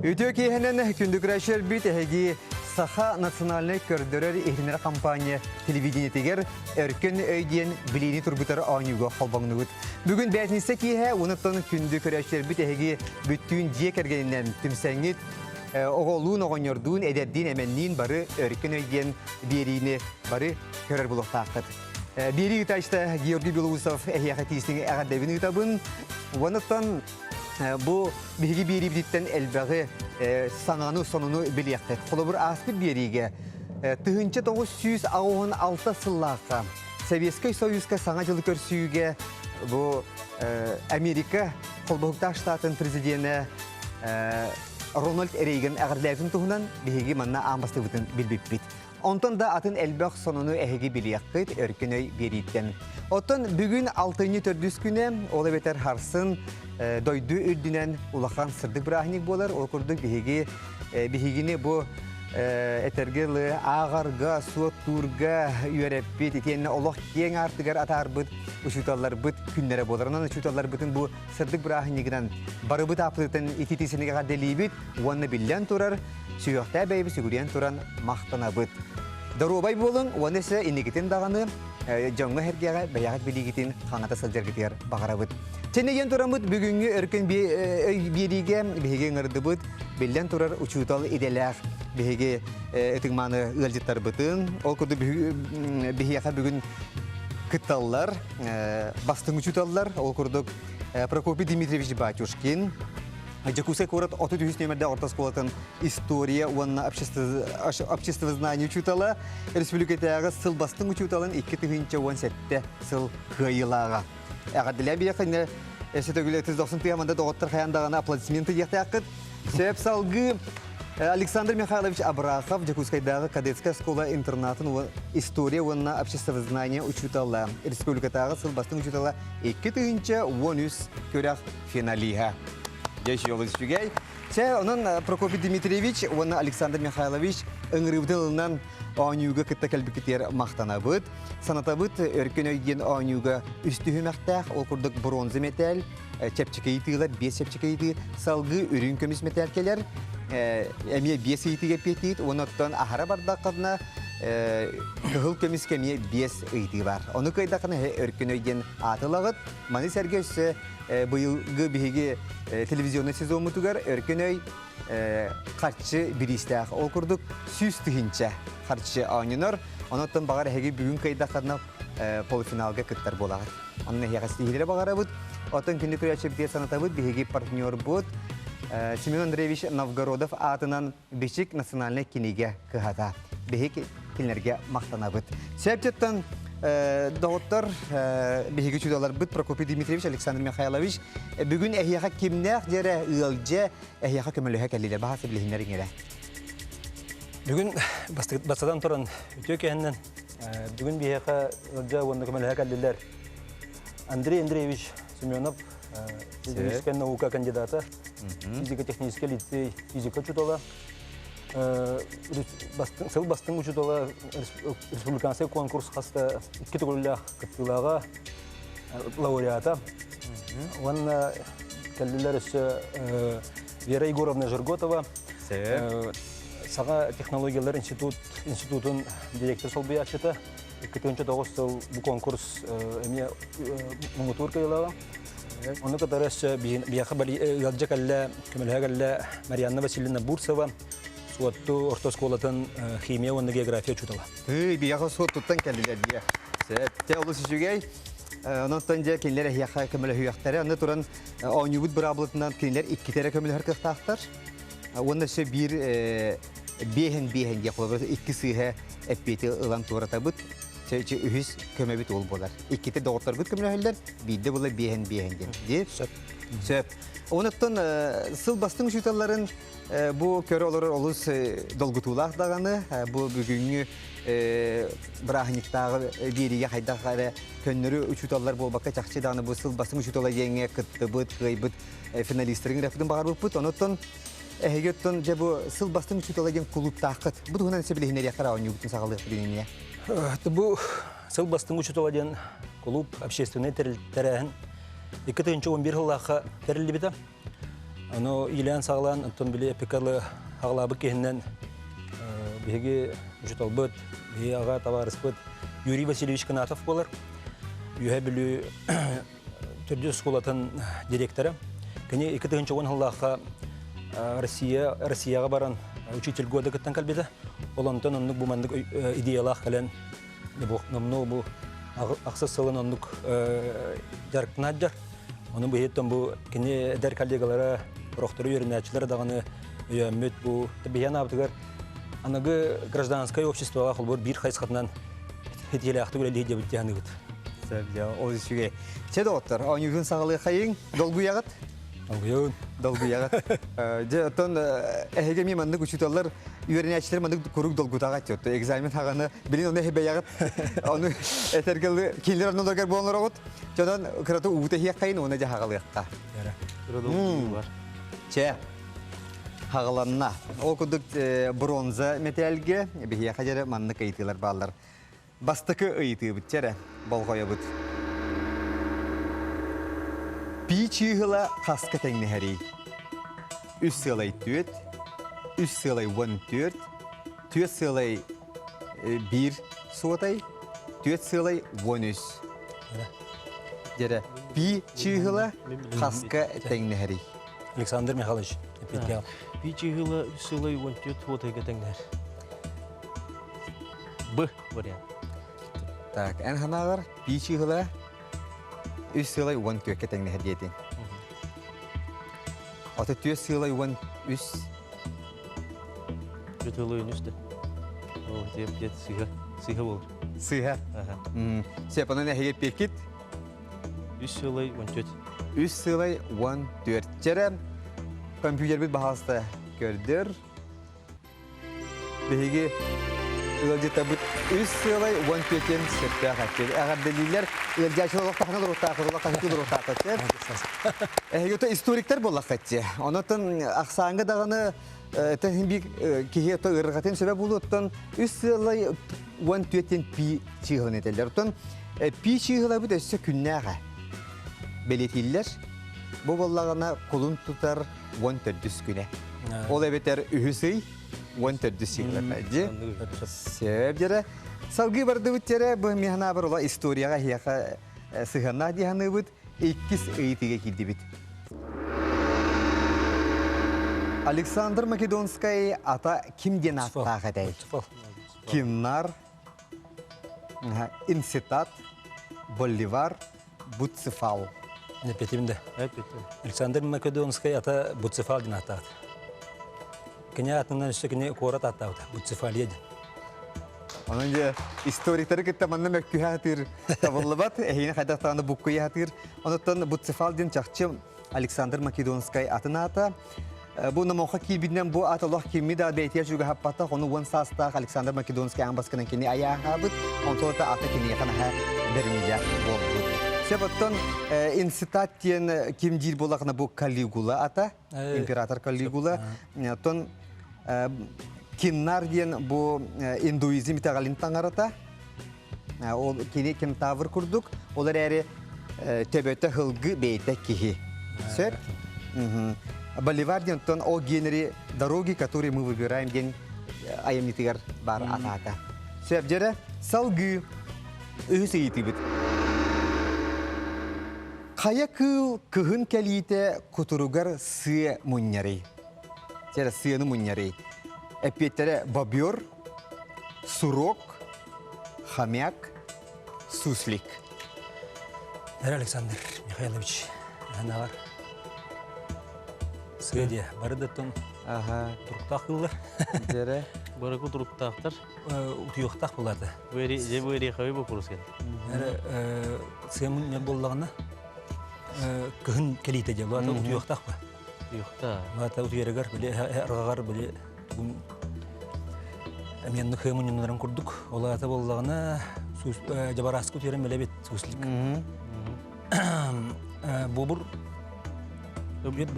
Үтүө киэһэнэн күндү көрөөччүлэрбит эһиги Саха национальнай көрдөрөр иһитиннэрэр компания телевидениетигэр Өркөн өй диэн билиини тургутар оонньууга холбоҥнугут. Бүгүн бээтинсэ киэһэ уонуттан күндү көрөөччүлэрбит эһиги бүттүүн дьиэ кэргэнинэн түмсэҥҥит оҕолуун, оҕонньордуун, эдэрдиин, эмэнниин бары Өркөн өй диэн биэриини бары көрөр буолуохтааххыт. Биэрии ыытааччыта Георгий Белоусов эһиэхэ тиисиҥ эҕэрдэбин ыытабын. Уонуттан бу биһиги биэриибититтэн элбэҕи саҥаны, сонуну билиэххит. Холобур, ааспыт биэриигэ 1986 сыллаахха Советскай Союзка Саҥа дьылы көрсүүгэ бу Америка Холбоһуктаах Штатын президенэ Рональд Рейган эҕэрдэлээтин туһунан биһиги манна аан бастыыбытын билбиппит. Онтон да атын элбэх сонуну эһиги билиэххит өркөн өй биэрииттэн. Оттон бүгүн алтынньы төрдүс күнэ, ол эбэтэр харсын дойду үрдүнэн улахан сырдык бырааһынньык буолар. Ол курдук биһиги биһигини бу этэргэ дылы ааҕарга, суоттуурга үөрэппит, итиэннэ олох киэҥ аартыгар атаарбыт учууталларбыт күннэрэ буолар. Онон учууталларбытын бу сырдык бырааһынньыгынан барыбыт ааппытыттан ититисинигэ эҕэрдэлиибит уонна биллэн турар, сүһүөхтээх бэйэбит сүгүрүйэн туран махтанабыт. Доруобай буолуҥ уонна өссө инникитин даҕаны дьоҥҥо-сэргэҕэ бэйэҕит билиигитин хаҥата сылдьаргытыгар баҕарабыт. Чэнийэн тураммыт бүгүҥҥү өркөн биэриигэ биһиги ыҥырдыбыт, биллэн турар учуутал идэлээх биһиги ытыгмааны ыалдьыттарбытын, ол курдук биһиэхэ бүгүн кытталлар, бастыҥ учууталлар, ол курдук Прокопий Дмитриевич Батюшкин, Дьокуускай куорат 33 нүөмэрдээх орто оскуолатын история уонна обществознание учуутала, республикатааҕы сыл бастыҥ учууталын 2017 сыл кыайыылааҕа. Эҕэрдэлээн биһиэхэ өссө төгүл ытыс дохсун тыаманда доҕоттор хайаан даҕаны аплодисменты диэхтээххит. Сөп салгыы Александр Михайлович Абрахов Дьокуускайдааҕы кадетскай оскуола интернатын история уонна обществознание учуутала, республикатааҕы сыл бастыҥ учуутала 2013 күрэх финалиһа. Дьэ, үчүгэй. Чэ, онон Прокопий Дмитриевич уонна Александр Михайлович ыҥырыыбытын ылынан оонньууга кытта кэлбиккитигэр махтанабыт. Санатабыт, Өркөн өй диэн оонньууга үс түһүмэхтээх, ол курдук бронза мэтээл, чэпчэки ыйытыылар, биэс чэпчэки ыйытыы, салгыы үрүҥ көмүс мэтээл кэлэр, эмиэ биэс ыйытыыга эппиэттиит, уонна оттон аһара бардаххытына кыһыл көмүскэ эмиэ биэс ыйытыы бар. Ону кыайдаххына Өркөн өй диэн ааты ылаҕыт. Маны сэргэ өссө быйылгы биһиги телевизионный сезоммутугар Өркөн өй харчы бириистээх. Ол курдук 100 000 харчы оонньонор. Онон баҕар эһиги бүгүн кыайдаххытына полуфиналга кыттар буолаҕыт. Онно эһиэхэ ситиһиилэри баҕарабыт. Оттон күндү көрөөччүбүтүгэр санатабыт биһиги партнербут Семен Андреевич Новгородов аатынан Бичик национальнай кинигэ кыһата. Биһиги кинилэргэ махтанабыт. Сөптөттөн доҕоттор, биһиги чудаларбыт Прокопий Дмитриевич, Александр Михайлович бүгүн эһиэхэ кимнээх дьэрэ ыалдьа эһиэхэ көмөлөһө кэллилэр баһа сөбүлэһиннэр иҥэрэ. Бүгүн бастатан туран үтүө киһиннэн бүгүн биһиэхэ ыалдьа уонна көмөлөһө кэллилэр Андрей Андреевич Семенов, физическая наука кандидата, физико-технический лицей физика учутала, сыл бастыҥ учутала республиканский конкурс хаста икки төгүллээх кыттыылааҕа лауреата. Уонна кэллилэр өссө Вера Егоровна Жерготова, Саҥа технологиялар институт институтун директор солбуйааччыта. 2009 сыл бу конкурс эмиэ муҥутуур кыайыылааҕа. Ону кытары өссө биһиэхэ ыалдьа кэллэ, көмөлөһө кэллэ Марианна Васильевна Бурцева, Суотту орто оскуолатын химия уонна география учуутала. Тыы, биһиэхэ Суоттуттан кэллилэр диэ. Сөп, олус үчүгэй. Онон дьэ кинилэр эһиэхэ көмөлөһүөхтэрэ. Аны туран оонньуубут быраабылатынан кинилэр иккитэ эрэ көмөлөһөр кыахтаахтар. Уонна өссө биир биэһин биэһин диэх холобур икки сыыһа эппиэти ылан туоратабыт. Үһүс көмөбүт ол буолар. Иккитэ доҕотторгут көмөлөһөллөр, биирдэ була биэһин биэһин диэн. Дии? Сөп. Сөп. Онуттан сыл бастыҥ учууталларын бу көрө олорор олус долгутуулаах даҕаны. Бу бүгүҥҥү бырааһынньыктааҕы биэриигэ хайдах эрэ көннөрү учууталлар буолбакка чахчы даҕаны бу сыл бастыҥ учуутала диэҥҥэ кыттыбыт, кыайбыт финалистарын ыҥыраппытын баҕарбыппыт. Онуттан эһиги оттон дьэ бу сыл бастыҥ учуутала диэн кулууптааххыт. Бу туһунан сөбүлэһиннэриэххэ оонньуубутун саҕалыахпыт инниэ. Бу сыл бастыҥ учуутала диэн кулууп общественнай тэрээһин 2011 сыллаахха тэриллибитэ. Ону иилээн-саҕалаан, оттон били эпикалы аҕалаабыт киһинэн биһиги учууталбыт, биһиги аҕа табаарыспыт Юрий Васильевич Кынатов буолар. Үөһэ Бүлүү төрдүс оскуолатын директора. Кини 2010 сыллаахха Россия Россияҕа баран учитель года кыттан кэлбитэ. Ол онтон оннук бу маннык идеялаах кэлэн номнуо бу ахсыс сылын оннук дьарыктанааддьар. Ону быһыттан бу кини эдэр коллегалара, орохтору үөрэнээччилэр даҕаны өйөөммүт бу биһиэн аабытыгар аныгы гражданскай обществоҕа холбор биир хайысхатынан хитиэлээхтик үлэлии диэбит диһаныыбыт. Ол үчүгэй. Чэ доҕоттор, оонньуутун саҕалыахайыҥ. Долгуйаҕыт? Долгуйабын. Долгуйаҕыт. Дьэ, оттон эһиги эмиэ маннык учууталлар үөрэнээччилэр маннык куруук долгутаҕат дьэ. Экзамен хаҕаны билин ону эһибэйэҕит. Ону этэргэ кинилэр оннуларыгар буолан олороҕут. Дьонон кыраты уута иһиэххэйин уонна дьэ хаҕалыахха. Чэ, хаҕаланна. Ол курдук бронза мэтээлгэ биһиэхэ дьэрэ маннык ыйытыылар бааллар. Бастакы ыйытыыбыт чэрэ, болҕойобут. Пи чыыһыла хаска тэҥнэһэрий? Үс сыалай түөт, үс сыалай 14, түөт сыалай биир суотай, түөт сыалай 13. Дьэрэ, пи чыыһыла хаска тэҥнэһэрий? Александр Михайлович, эппиэттээх. Пи чыыһыла үс сыалай 14 суотайга тэҥнэһэр. Б вариант. Так, эн санааҕар пи чыыһыла үс сыалай 14-кэ тэҥнэһэр диэтиҥ. Ото түөс сыалай 13. Түөт сыалай 13 да. О, диэп диэт сыыһа. Сыыһа болар. Сыыһа. Сөп, онон эһиги эппиэккит? Үс сыалай 14. Үс сыалай 14. Чэрэ, компьютербит баһаалыста көрдөр. Биһиги ыалдьыттарбыт үс сыалай 14 сөптөөх эппиэт. Эҕэрдэлииллэр. Ыалдьааччылар олохтоохно олоруохтааххыт, олохтооххут олоруохтааххыт. Эһиги то историктар буоллаххыт дии. Онотон ахсааҥҥа даҕаны этэн биир киһи ото ыарырҕатын сөбө буолуоттан үс сыалай 14 пи чыыһылын этэллэр. Оттон пи чыыһылабыт өссө күннээҕэ бэлиэтииллэр. Бу буоллаҕына кулун тутар 14 күнэ. Ол эбэтэр үһүс ый 14 сыйлата. Дьи. Сөп дьэрэ. Салгыы бардыбыт дьэрэ бу миһанаабар ула историяҕа эһиэхэ сыһыаннаах дии саныыбыт. Иккис ыйытыыга киирдибит. Александр Македонскай ата ким диэн ааттаах этэй? Киннар, Инситат, Боливар, Буцефал. Эппитим да. Эппитим. Александр Македонскай ата Буцефал диэн ааттаабыт. Кини атынан өссө кини куорат ааттаабыта Буцефалия диэн. Онон дьэ историктары кытта манна мөккүһэ сатыыр табыллыбат, эһигини хайдах даҕаны буккуйа сатыыр. Онуттан Буцефал диэн чахчы Александр Македонскай атын аата. Бу номоххо киирбитинэн бу ат олох кимми да бэйэтигэр чугаһаппатах, ону уон саастаах Александр Македонский аан баскынан кини айааһаабыт, онтон да ата киниэхэ наһаа бэриниилээх буолбут. Сөп оттон инцитат диэн ким диир буоллаҕына бу Калигула ата, император Калигула. Оттон Киннар диэн бу индуизм итэҕэлин таҥарата. Ол кини кентавр курдук, ол эрээри төбөтө һылгы бэйэтэ киһи. Сөп? Боливар диэн оттон о Генри дороги, которые мы выбираем диэн айымньытыгар бар атаата. Сөп дьэрэ салгыы үһүс ыйытыыбыт. Хайа кыыл кыһын кэлиитэ кутуругар сыа мунньарый? Дьэрэ сыаны мунньарый? Эппиэттэрэ бобер, Сурок, хомяк, суслик. Эр Александр Михайлович, анаҕар сыа диэ бары да тон туруктаах кыллар. Дьэрэ. Барыку туруктаахтар. Утуйуохтаах булаата. Дьэ бу эриэхэби боппуруос кэллэ. Эрэ сыамын не буоллаҕына кыһын кэлиитэ дьэ булаата утуйуохтаах ба. Утуйуохтаах. Булаата утуйарыгар били арҕаҕар били Эмиэнник хыа мунньуннарын курдук, ол аата буоллаҕына дьабарааскы утуйарын билэбит суслик. Буобур туйбат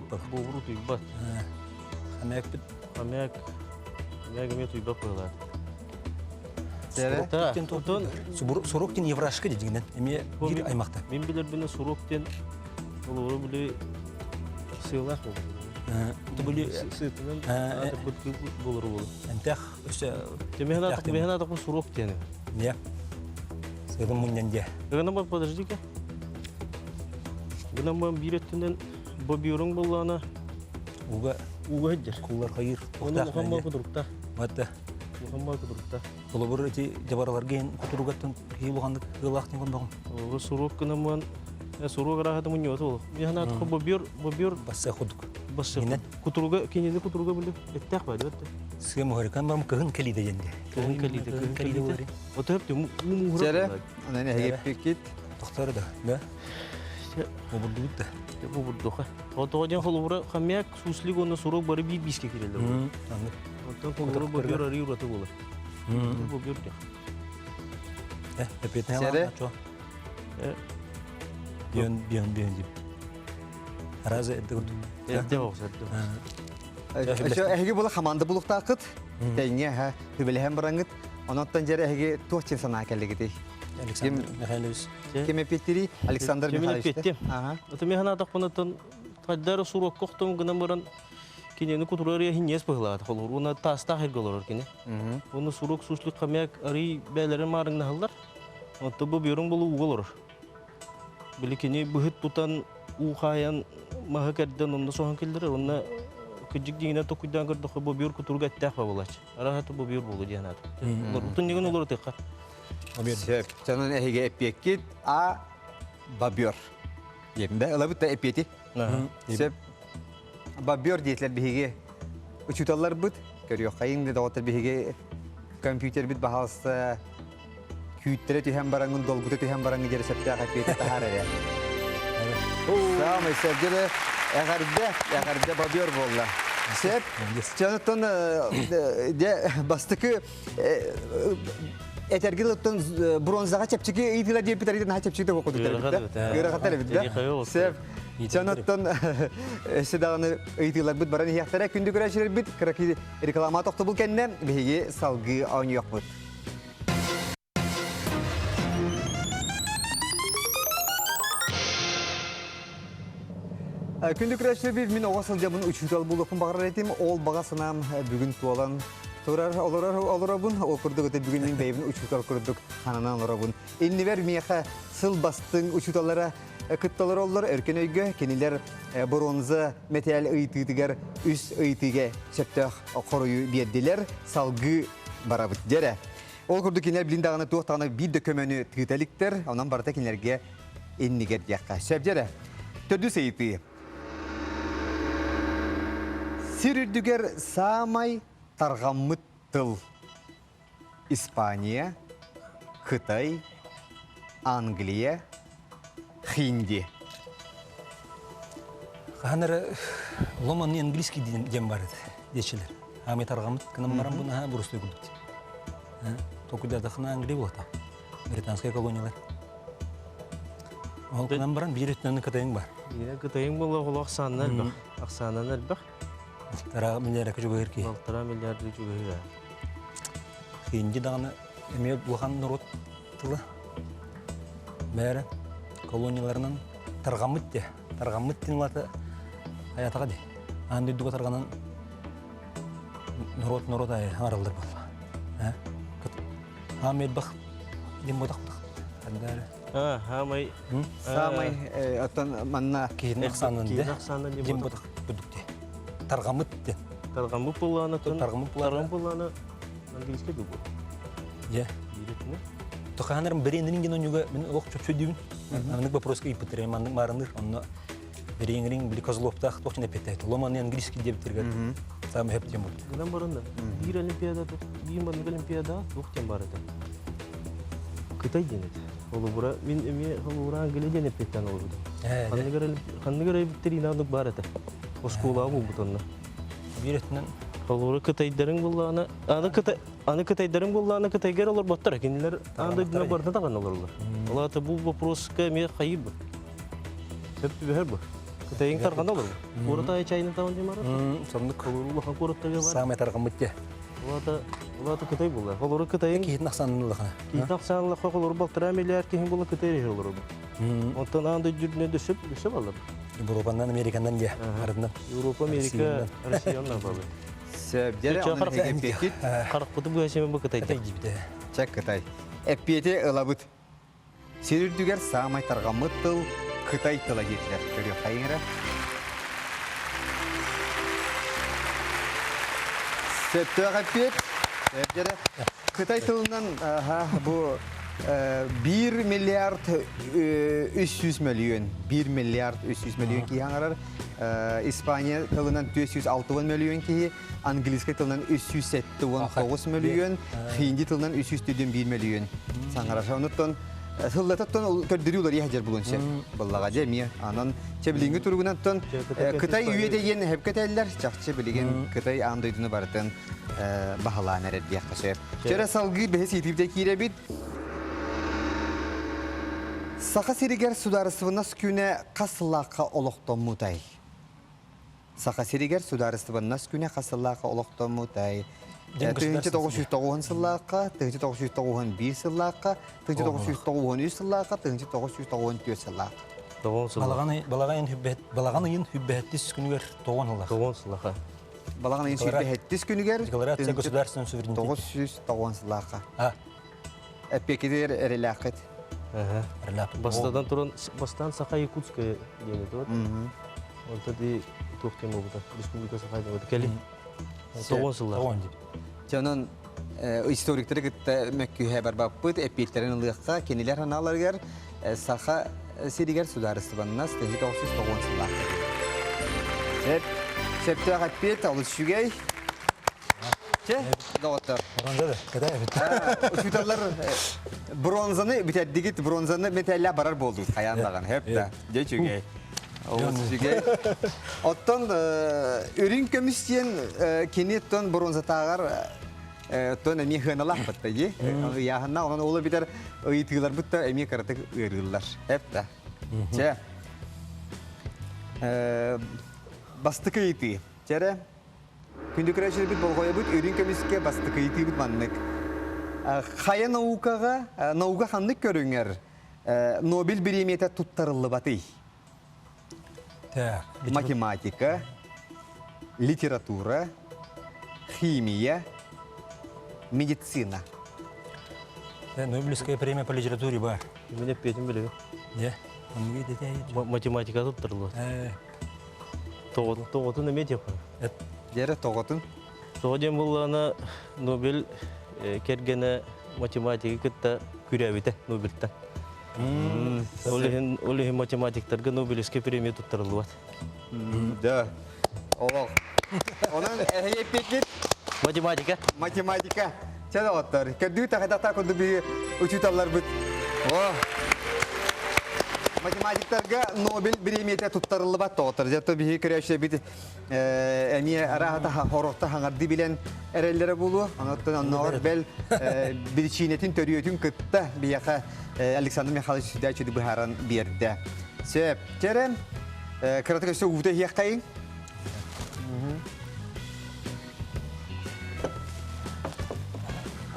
был. Буобур утуйбат. Хомякпыт. Хомяк. Хомяк эмиэ утуйбат быһыылаах. Сурок диэн еврашка дигинен эмиэ биир аймахта. Мин билэрбинэ сурок диэн олору били Сыалаах буолар. Тубули Сыытынан аатырбыт буолар буолар. Эмтэх өссө Механатах механатах сурук диэн. Не. Сыытын мунньан дьэ. Гынан бар подожди-ка. Гынан бар биир өттүнэн бобиоруҥ буоллаҕына Уга ууга сылдьар. Куллар хайыр. Оны улахан баа кутуруктаах. Батта. Улахан баа кутуруктаах. Холобур ити дьабараларга иһин кутуругаттан киһи улаханнык ыалаах диэн көрдөҕүм. Ол сурук гынан сурук арааһата мунньуота ол. Механатах бобиор бобиор басса кудук. Басса кутуруга кинини кутуруга биле эттээх баа диэт. Сыа муһарыкан барым кыһын кэлиде дьэнде. Кыһын кэлиде кыһын кэлиде. Отөп уу Жere, онон эһигиппиккит. Тохтор да, да? Обурдубут да. Обурдуха. Тоҕо диэн холобура хомяк, суслик уонна сурук бары биир биискэ киирэллэр. Аннык. Оттон холобура бобер арыы ураты буолар. Бобер диэх. Э, эпиэтин Сэрэ? Э. Бион, бион, бион дип. Аразы эрдэ курдук. Эрдэ оҕус, эрдэ оҕус. Эһиги була хамаанда булуктаакыт, тэҥҥэ ха хүбэлэһэн бараҥыт. Онон дьэр эһиги туох чин санаа кэллигитий? Александр Михайлович. Ким эпиттири? Александр Михайлович. Эпиттим. Ата мен санаатахпынаттан хайдары суруокка охтум гынан баран кинини кутурар иһин быһылаат холур уна таастаах эрге олорор кини. Уну сурук суслук хомяк арый бээлэрин маарыҥнаһаллар. Онто бу бүйөрүҥ болу ууга олорор. Били кини быһыт тутан уу хаайан маһы кэрдэн онно соһон киллэрэр онно кыдьык дьиҥинэн токуйдаан көрдөххө бу бүөр кутуруга эттээх бабылач. Араһата бу бүөр буолу диэн аата. Утун нигин олору тыха. Сөп. Сонун эһиги эппиэккит А бобер. Диэбин да ылабыт да эппиэти. Сөп. Бобер диэтилэр биһиги учууталларбыт. Көрүөххэйиҥ да доҕоттор биһиги компьютербит баһаалыста күүттэрэ түһэн бараҥын долгута түһэн бараҥын диэри сөптөөх эппиэти таһаар эрэ. Саамай сэргэбэ эҕэрдэ, эҕэрдэ бобер буолла. Сөп. Чонуттан дьэ бастакы этэрги оттон бронзаҕа чэпчэки ыйытыылар диэппит арыйда наһаа чэпчэки да курдук ыарахаттар эбит да сөп Чонуттан өссө даҕаны ыйытыыларбыт баран иһиэхтэрэ күндү көрөөччүлэрбит кыракый реклама тохтобул кэннэ биһиги салгыы оонньуохпут. Күндү көрөөччүлэр мин оҕо сылдьабын учуутал буолуохпун баҕарар этим. Ол баҕа санаам бүгүн туолан турар олорор олоробун. Ол курдук это бүгүн мин бэйэбин учуутал курдук сананан олоробун. Иннибэр миэхэ сыл бастыҥ учууталлара кытталар оллор өркөн өйгө кинилэр бронза мэтээл ыйытыытыгар үс ыйытыыга сөптөөх хоруйу биэрдилэр. Салгыы барабыт дьэрэ. Ол курдук кинилэр билин даҕаны туох даҕаны биир да көмөнү тыыта иликтэр, онон барыта кинилэргэ иннигэр диэххэ сөп дьэрэ. Төрдүс ыйытыы. Сир үрдүгэр саамай тарҕаммыт тыл Испания, Кытай, Англия, Хинди. Хаһан эрэ ломанный английский диэн бар этэ диэчилэр. Аамай тарҕаммыт гынан баран бу наһаа боростуой курдук. Токуйдаатахына Англия буолта. Британскай колониялар. Ол гынан баран биир өттүнэн Кытайың бар. Биирэ Кытайың буолла олох ахсаанынан элбэх. Ахсаанынан элбэх. Балтараа миллиард чугаһыр киһи. Балтараа миллиард чугаһыр. Хинди даҕаны эмиэ улахан норуот тыла. Бээрэ колонияларынан тарҕаммыт де. Тарҕаммыт диэн улаата хайатаҕа дии. Аан дойдуга тарҕанан норуот норуот аайы арыллар буолла. Аам элбэх диэн буотахтах. Ханна Хаамай Саамай оттон манна киһини ахсаанын киһини ахсаанын диэн буотах курдук дии. Тарҕаммыт диэн. Тарҕаммыт буоллаҕына Тарҕаммыт буоллаҕына тарҕаммыт буоллаҕына английский дуу Дьэ. Биирэтинэ. Тохаанарым бериэннэрин диэн онньуга мин олох чопчу өйдүүбүн. Маннык вопроска ыйыппыттар маннык маарыныр онно бериэҥирин били Козловтаах туох эппиэттээх ломаны английский диэбиттэригэр саамай хөп диэн буолбут. Гынан баран да биир олимпиада биир маннык олимпиада туох диэн бар этэ. Кытай диэн этэ. Холобура мин эмиэ холобура Англия диэн эппиэттээн олорбутум. Ханныгар ханныгар эбиттэр бар этэ. Оскуолаҕа буолбут онно. Биир өттүнэн Холобура кытайдарыҥ буоллаҕына аны кытай Аны кытайдарыҥ буоллаҕына кытайга эрэ олорботтор, кинилэр аан дойдуна барыта даҕаны олороллор. Ол аата бу вопроска эмиэ хайыы бу. Сөп түбэһэр бу. Кытайыҥ тарҕана олорбут. Куорат аайы чайна таун дии барар. Соннук Улахан куораттарга бар. Саамай тарҕаммыт дьэ. Ол аата. Улаата Кытай буолла. Холору Кытайын Киһитин ахсаанын улахана. Киһитин ахсаанын холору балтараа миллиард киһи була Кытай эрэ олорор. Онтон аан дойду үрдүнэн дөссөп дөссөп алар. Европанан, Американан дия арытынан. Европа, Америка, Россиянан балы. Сөп, дьэрэ онон эппиэккит. Харахпытын быһа бу Кытай. Кытай диибит. Чэ Кытай. Эппиэти ылабыт. Сир үрдүгэр саамай тарҕаммыт тыл Кытай тыла диэтилэр. Көрүөххэйиҥ эрэ. Сөптөөх эппиэт. Дьэрэ. Кытай тылынан бу 1 миллиард 300 мөлүйүөн, 1 миллиард 300 мөлүйүөн киһи аҥарар. Испания тылынан 460 мөлүйүөн киһи, английскай тылынан 379 мөлүйүөн, хинди тылынан 301 мөлүйүөн саҥарар. Онуттан сыллататтан көрдөрүү уларыйа сылдьар булун сөп. Быллаҕа дьэ эмиэ анан чэбилиҥҥи туругунан Кытай үйэтэ диэн сөпкө этэллэр. Чахчы билигин Кытай аан дойдуну барытын баһылаан эрэр диэххэ сөп. Чөрө салгыы бэһис иитиибитэ киирэбит. Саха сиригэр судаарыстыбаннас күнэ хас сыллаахха олохтоммутай? Саха сиригэр судаарыстыбаннас күнэ хас сыллаахха олохтоммутай? 1909 сыллаахха, 1991 сыллаахха, 1993 сыллаахха, 1994 сыллаахха. Балаҕан ыйын хүббэһэттис күнүгэр тоҕон сыллаах. Тоҕон сыллаха. Балаҕан ыйын сүүрбэһэттис күнүгэр Декларация государственного суверенитета. 909 сыллаахха. Эппиэккитигэр эрэлээххит. Бастатан туран, бастаан Саха Якутская диэн этэ. Онто ди туох диэн буолбута, Республика Саха диэн кэлин. Тоҕон сыллар. Тоҕон дип. Дьонун историктары кытта мөккүһэ барбаппыт, эппиэттэрин ылыахха, кинилэр аналарыгар Саха сиригэр судаарыстыбаннас 1909 сыллаахха. Сөп, сөптөөх эппиэт, олус үчүгэй. Чэ, доҕоттор. Бронза да, кытай эбит. Учууталлар бронзаны бүтэрдигит, бронзаны металля барар буолдугут хайаан даҕаны, хөп да. Дьэ үчүгэй. Олус үчүгэй. Оттон үрүҥ көмүс диэн кини оттон бронзатааҕар оттон эмиэ сыаналаахпыт да дии. Ыйааһынна онон ол эбитэр ыйытыыларбыт да эмиэ кыратык ыарыыллар. Эп да. Чэ. Бастакы ыйытыы. Чэрэ, Күндү көрөөччүлэрбит болҕойобут үрүҥ көмүскэ бастакы ыйытыыбыт маннык. Хайа наукаҕа, наука ханнык көрүҥэр Нобель бириэмийэтэ туттарыллыбатый? Математика, литература, химия, медицина. Нобелевская премия по литературе бар. Мин эппиэтим билебин. Математика туттарыллыбат. Тоҕотун эмиэ диэххэ. Дьэрэ тоҕотун? Тоҕо диэн буоллаҕына Нобель кэргэнэ математигы кытта күрээбитэ Нобельтан. Ол иһин ол иһин математиктарга Нобелевскай премия туттарыллыбат. Да. Олох. Онон эһиги эппиккит? Математика. Математика. Чэ доҕоттор, көрдүү тахатахта курдук биһи учууталларбыт. О! Математиктарга Нобель бириэмийэтэ туттарыллыбат доҕоттор. Зато биһи көрөөччүлэрбит эмиэ араата хорохто хаҥарды билэн эрэллэрэ буолуо. Онуттан оннооҕор бэл биричиинэтин төрүөтүн кытта биһиэхэ Александр Михайлович сүрдээх үчүгэй быһааран биэрдэ. Сөп. Чэрэ, кыратык өссө уута иһиэххэйиҥ.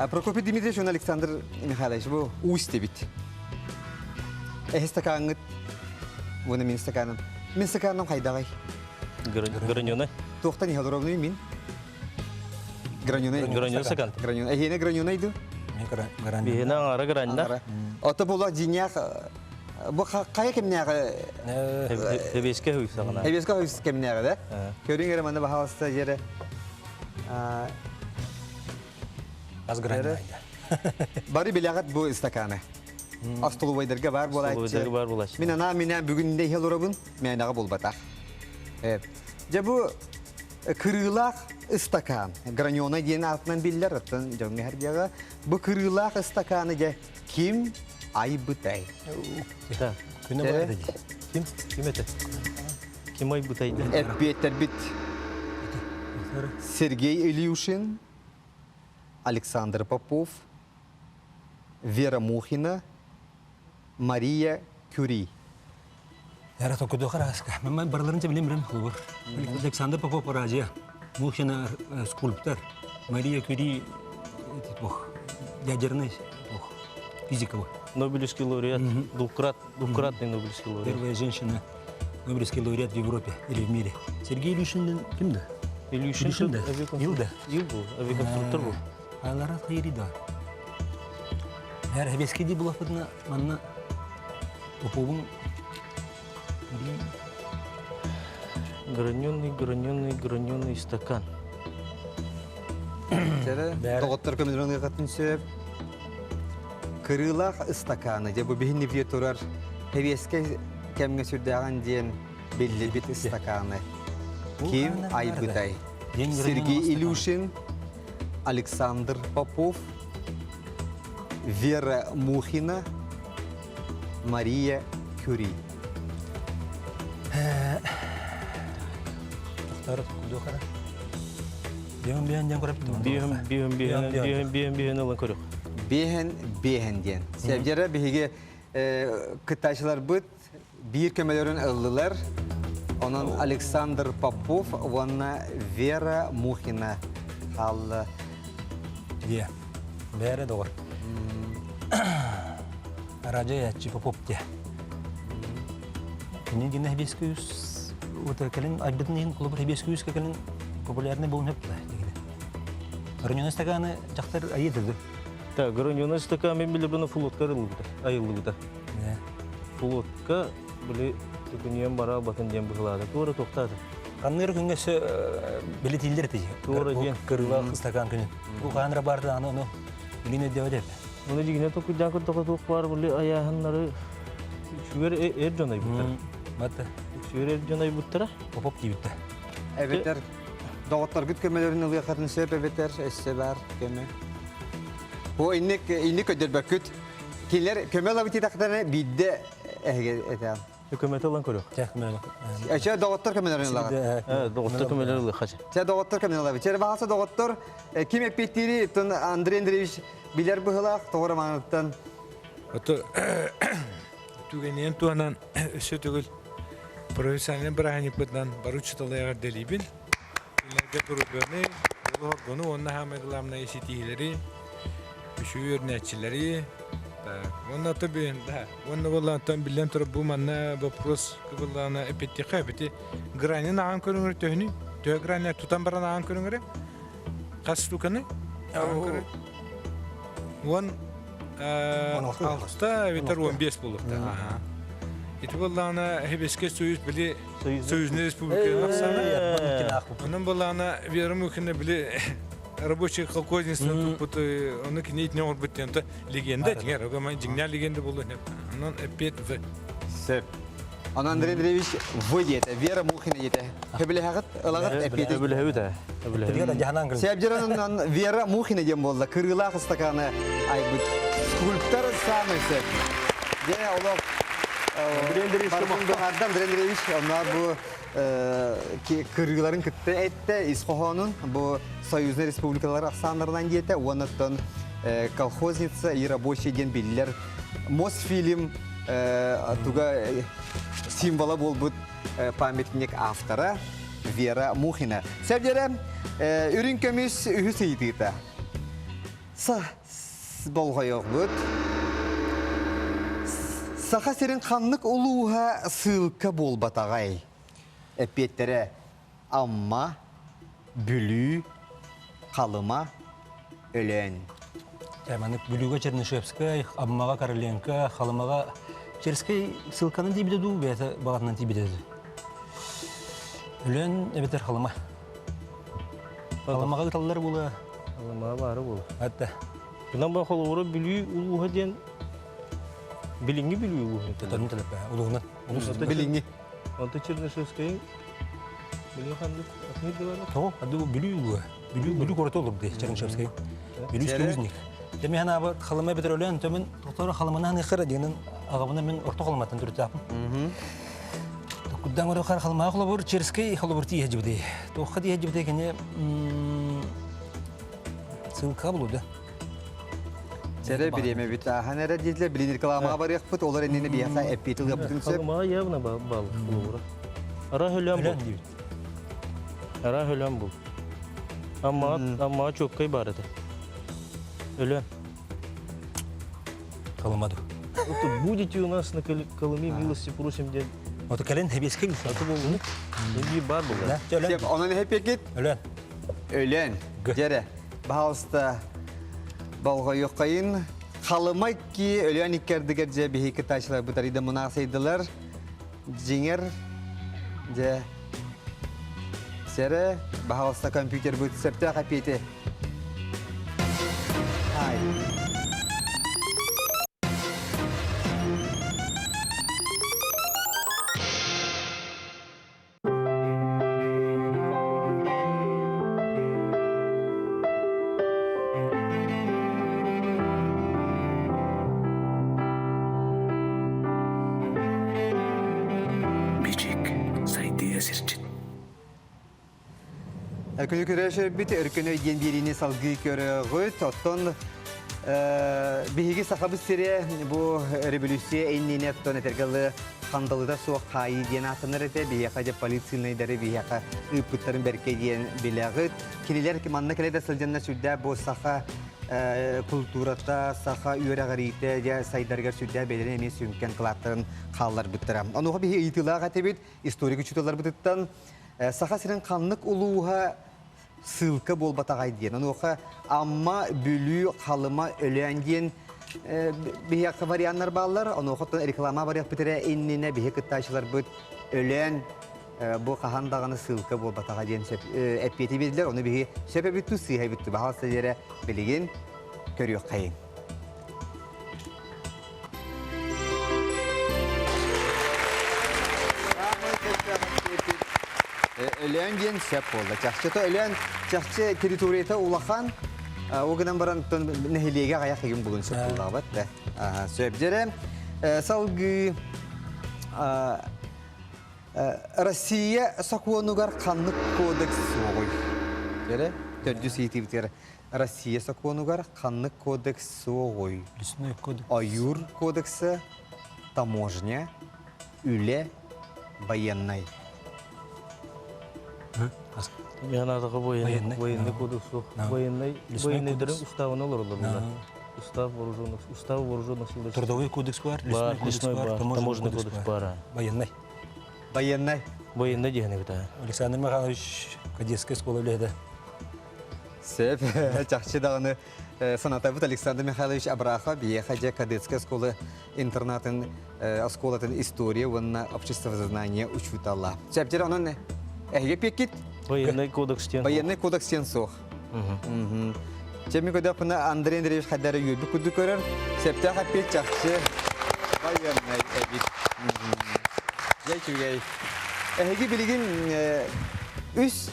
Прокопий Дмитриевич уонна Александр Михайлович бу уу истибит. Эһи стакаҥҥыт уонна мин стаканым. Мин стаканым хайдаҕай? Граненый. Туохтан иһэ олоробунуй мин? Граненый. Граненый стакан. Граненый. Эһиэнэ граненый ду? Биһиэнэ аҥара граннар. Ото була дьиҥнээх бу хайа кэмнээҕи Эбиэскэ хүйсаҕына. Эбиэскэ хүйс кэмнээҕи да? Көрүҥ эрэ манна баһаалыста дьэрэ. Аз граннайда. Бары билэҕит бу стаканы. Остолубайдарга бар буолааччы. бар буолааччы. Мин анаа минээн бүгүн иһэ олоробун, мээнэҕэ буолбатах. Дьэ бу кырыылаах ыстакаан, гранена диэн аатынан биллэр, оттон дьоҥҥо эһэргэҕэ бу кырыылаах ыстакааны дьэ Ким айбытай? Күнэ баар дии. Ким? Ким этэ? Ким айбытай? Эппиэттэрбит Сергей Илюшин, Александр Попов, Вера Мухина, Мария Кюри. Яра токудуха раска. Мен барыларын билем билем холбор. Александр Попов Разия, Мухина скульптор, Мария Кюри. ядерный физика. Нобелевский лауреат, двукратный Нобелевский лауреат. Первая женщина Нобелевский лауреат в Европе или в мире. Сергей Илюшин ким да? Илюшин, Илюшин да? Ил да? Ил был, авиаконструктор был. Алара хайри да. Бәр хебески ди булапытына манна Поповун Граненый, граненый, граненый стакан. Доҕоттор көмөлөрүн ыгатын сөп. Кырыылаах ыстакааны, дьэ бу биһинни бие турар хэбиэскэй кэмҥэ сүрдээҕин диэн биллибит ыстакааны. Ким айбытай? Сергей Илюшин, Александр Попов, Вера Мухина, Мария Кюри. Биһэн биһэн диэн көрөптүм. Биһэн биһэн биһэн биһэн биһэн биһэн ылан көрөх. Биһэн биһэн диэн. Сәбдьэрэ биһиги кыттааччыларбыт биир көмөлөрүн ыллылар. Онон Александр Попов уонна Вера Мухина хаалла. Дие. Бәрі доғыр. Радио яччы Попов те. Кини дина хибискус вот кэлин айбытын иһин холобур хибискус кэлин популярный буолун хөптө дигини. Гранёный стаканы дьахтар айыдыды. Так, гранёный стакан мен билебин флотка арыллыбыта, айыллыбыта. Флотка били төкүнүйэн бара батын диэн быһылаата. Туора туохтаата. Ханныыр күҥҥэ өссө билетиллер тиһи. Туора диэн. Кырыылаах стакан күнүн. Бу хаанра барды аны ону билин өйдөбөт эбит. Оны дигине токуйдаан көрдөкө туох баар били айааһыннары үчүгэр эр дьон айбыттара. Батта. Үчүгэр эр дьон айбыттара. Попоп диэбиттэ. Эбэтэр доҕотторгут көмөлөрүн ылыахатын сөп эбэтэр өссө баар көмө. Бу инник инник көдөрбөккүт. Кинилэр көмө ылабыт диэтэхтэринэ биирдэ эһиги этэ. Көмөтө ылан көрүөх. Чэ, көмөлө. Чэ, доҕоттор көмөлөрүн ылаҕыт. Доҕоттор көмөлөрүн ылыахха. Чэ, доҕоттор көмөлөрүн ылабыт. Чэ, баҕаса доҕоттор ким эппиэттиири Андрей Андреевич билэр быһылаах тоҕо романыттан Ото түгэниэн туһанан өссө төгүл профессиональный бырааһынньыкпытынан бары учууталларга дэлиибин. Кинилэргэ туруганы, дьолу-соргуну уонна саамай главное ситиһиилэри, үчүгэй үөрэнээччилэри. Так, уонна ото да, уонна буоллаантан биллэн турар бу манна вопрос кыбыллаана эппиттиэхэ эбити гранин аҕан көрүҥэр төһөнүй? Төһө гранин тутан баран аҕан көрүҥэрэ? Хас штуканы? 16 эбэтэр 15 буолуохтаах. Ити буоллаҕына Хебеске Союз били Союзный республика ахсаана. Онон буоллаҕына Вера Мухина били рабочий колхозница туппут ону кини итини оҥорбут диэн легенда дьиҥэр дьиҥнээх легенда буолуо Онон эппиэт В. Сөп. Онон Андрей Андреевич В диэтэ, Вера Мухина диэтэ. Хөбүлэһэҕит ылаҕыт эппиэти. Өбүлэһэбит ээ. Өбүлэһэбит. Сәбдьеранынан Вера Мухина диэн буолла. Кырыылаах ыстакааны айбыт. Скульптор самый сөп. Дьэ, олох Андрей Андреевич Андрей Андреевич, онно бу кырыыларын кытта этте ис хоһоонун бу союзный республикалар ахсааннарынан диэтэ уоннаттан колхозница и рабочий диэн биллэр Мосфильм туга символа буолбут памятник автора Вера Мухина. Сәбдерэ үрүн көмүс үһүс ыйытыыта. Болҕойоҕут. Саха сирин ханнык улууһа сыылка буолбатаҕай? Эппиэттэрэ Амма, Бүлүү, Халыма, Өлөөн. Маннык Бүлүүгэ Чернышевскай, Аммаҕа Короленко, Халымаҕа Черскэй ссылканы тиийбитэ дуу, бэйэтэ баҕатынан тиийбитэ дуу? Өлөөн эбэтэр Халыма. Халымаҕа ыталлар буолуо. Халымаҕа баара буолуо. Атта. Гынан ба холобура Бүлүү улууһа диэн билиҥҥи Бүлүү улууһун Тотон төлөппө улууһунан. Билиҥҥи. Онто Чернышевскайын билиҥ ханнык атын дылара? Тоҕо? Ады Бүлүү улууһа. Бүлүү Бүлүү куората олорду Чернышевскай. Бүлүүский узник. Дemi хана аба халыма бетер өлөн төмөн тоқтора халымана хана дегенен ағабына мен орто халыматтан түртапым. Куддан көрө хар халыма холобур Черскэй холобур тииһэ дьибити. Туохха тииһэ дьибити кини ссылка булу да. Сэрэ бириэмэ бүт ааһан эрэ диэтилэр билин рекламаҕа барыахпыт олор иннинэ биһиэхэ эппиэт ылыахпытын сөп. Халымаҕа явно баал холобура. Ара хөлөөн бул. Ара хөлөөн бул. Амма амма чоккай бар этэ. Өлөөн. Колыма ду. Вот будете у нас на Колыме милости просим диэн. Вот кэлин хэбиэскэ Аты болуну. Эми бар була. Сеп, онон эпекит? Өлөөн. Өлөөн. Дьэрэ. Баһалыста болҕойуоххайын. Халыма ки Өлөөн иккэрдигэр дьэ биһи кытаачылар бытарыйда мунаахсыйдылар. Дьиҥэр дьэ сэрэ баһалыста компьютербыт сөптөөх эпиэти. Ай. Бичик сайдыы сирчит. Күнү көрөшөрбүт өркөн өй диэн биэриини салгыы көрөҕүт. Оттон биһиги Сахабыт сирэ бу революция иннинэ оттон этэргэ хандалыта суох хаайыы диэн ааттанар этэ. Биһиэхэ дьэ полицийнайдары биһиэхэ ыыппыттарын бэркэ диэн билэҕит. Кинилэр манна кэлэ да сылдьаннар сүрдээх бу саха култуурата, саха үөрэҕириитэ дьэ сайдарыгар сүрдээх бэйэлэрин эмиэ сүҥкэн кылааттарын хаалларбыттара. Онуоха биһи ыйытыылаах этибит историк учууталларбытыттан Саха сирин ханнык улууһа ссылка буолбатаҕай диэн. Онуоха Амма, Бүлүү, Халыма, Өлөөн диэн биһиэхэ варианнар бааллар. Онуоха реклама барыахпыт эрэ иннинэ биһи кыттааччыларбыт Өлөөн бу хаһан даҕаны ссылка буолбатаҕа диэн эппиэти биэрдилэр. Ону биһи сөп эбиттүү, сыыһа эбиттүү. Баһаалыста диэрэ билигин көрүөххэйиҥ. Өлөөн диэн сөп буолла. Чахчыта Өлөөн чахчы территорията улахан, ол гынан баран нэһилиэгэ аҕыйах игин булун сөп буоллаҕыбат да. Сөп дьэрэ. Салгыы Россия сокуонугар ханнык кодекс суоҕуй? Дьэрэ, төрдүс ыйытыыбытыгар Россия сокуонугар ханнык кодекс суоҕуй? Лесной кодекс. Ойуур кодекса, таможня, үлэ, военнай. Мен военный, военный кодекс суох. Военный, военныйдарын уставына олороллор булар. Устав вооруженных, устав вооруженных сил. Трудовой кодекс бар, лесной кодекс бар, таможенный кодекс бар. Военный. Военный. Военный диэн эбит. Александр Михайлович кадетская школа үлэһитэ. Сөп, чахчы даҕаны санатабыт Александр Михайлович Абрахов биһиэхэ дьэ кадетская школа интернатын оскуолатын история уонна обществознание учуутала. Сөп, онон эһиги пеккит? Военный кодекс диэн. Военный кодекс диэн суох. Чэ, мин көрдөхпүнэ Андрей Андреевич хайдары үөрбүт курдук көрөр. Сөптөөх эппиэт чахчы военный эбит. Дьэ, үчүгэй. Эһиги билигин үс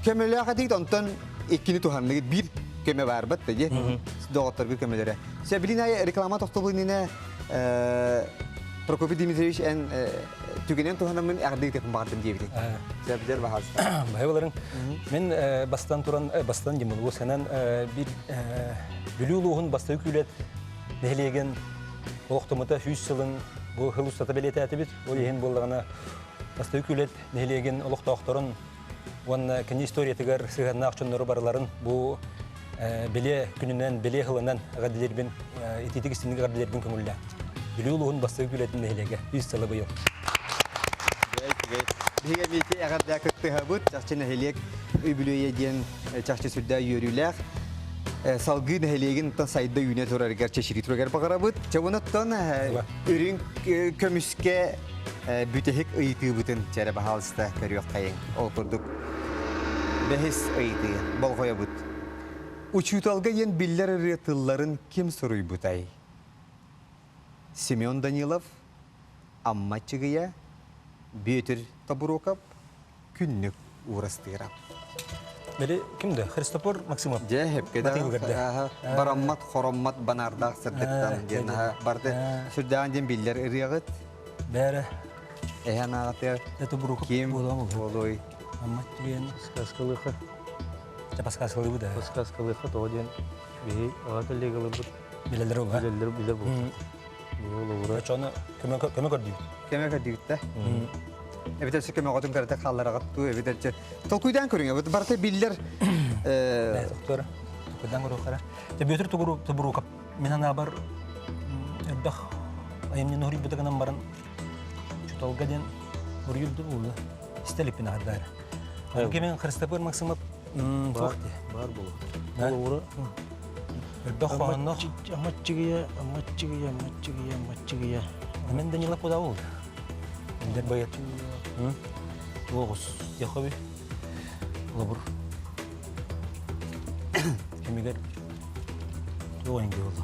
көмөлөөх этигит, онтон иккини туһанныгыт биир көмө баарбат да дии. Доҕотторгут көмөлөрө. Сөбүлүн айы реклама тохтобулунина Прокопий Дмитриевич эн түгэнэн туһанаммын эҕэрдэ ыытыахпын баҕардым диэбитиҥ. Сөбүлэр баһаалыста. Баһыларын мен бастан туран бастан дьымылуос сэнэн бир Бүлүү улууһун бастакы күүлэт нэһилиэгин олохтоммута 100 сылын бу хыл устата бэлиэтээтибит. Ол иһин буоллаҕына бастакы күүлэт нэһилиэгин олохтоохторун уонна кини историятыгар сыһыаннаах дьоннору барыларын бу бэлиэ күнүнэн, бэлиэ сылынан эҕэрдэлиирбин, итиитик истиҥник эҕэрдэлиирбин көҥүллээн. Бүлүү улууһун бастакы күүлэтин нэһилиэгэ үс сыла быйыл. Биһиги эмиэ эҕэрдэ кыттыһабыт. Чахчы нэһилиэк үбүлүөйэ диэн чахчы сүрдээх үөрүүлээх. Салгыы нэһилиэгин сайда үүнэ турарыгар, чэчирии турарыгар баҕарабыт. Чэ, онон үрүҥ көмүскэ Бүтэһик ыйытыыбытын чэрэ баһаалыста көрүөххэйиҥ. Ол курдук бэһис ыйытыы болҕойобут. Учууталга диэн биллэр ырыа тылларын ким суруйбутай? Семен Данилов, Амма Чыгыйа, Бүөтүр Тобуроков, Күннүк Уурастыыра. Били ким да? Христофор Максимов. Дьэ, хепке да бараммат, хороммат банаардаах сырдыктан диэн барды сүрдээн диэн биллэр ырыаҕыт. Бәрі. Эһэн аҕатыгар Это Буруков ким буолуой? Аммат диэн. Сказкалыха. Подсказкалыыбы да. Подсказкалыха тоҕо диэн биһи аҕа коллегаларбыт билэллэр ол. Билэллэр билэр бу. Олоҕура. Чону көмө көмө көрдүүбүт. Көмө көрдүүбүт да. Эбэтэр сөкөм оҕотун көрөтө хааллараҕыт дуу, эбэтэр толкуйдаан көрүҥ, барыта биллэр. Доктор. Токуйдан көрүөххэ. Бүөтүр Тобуруокап мин анаабар элбэх айымньыны хоруйбута гынан баран Чуталга диэн хоруйурду буолла. Истэ иликпин аһардаары. Кимин Христофор Максимов туох дии? Баар буолу. Холобура Элбэх хоһоонноох. Аммаччыгыйа, аммаччыгыйа, аммаччыгыйа, аммаччыгыйа. Мен Данила куда болду? Эндер байат. Туоҕус. Яхоби. Лабур. Кэмигэр туох инги болду.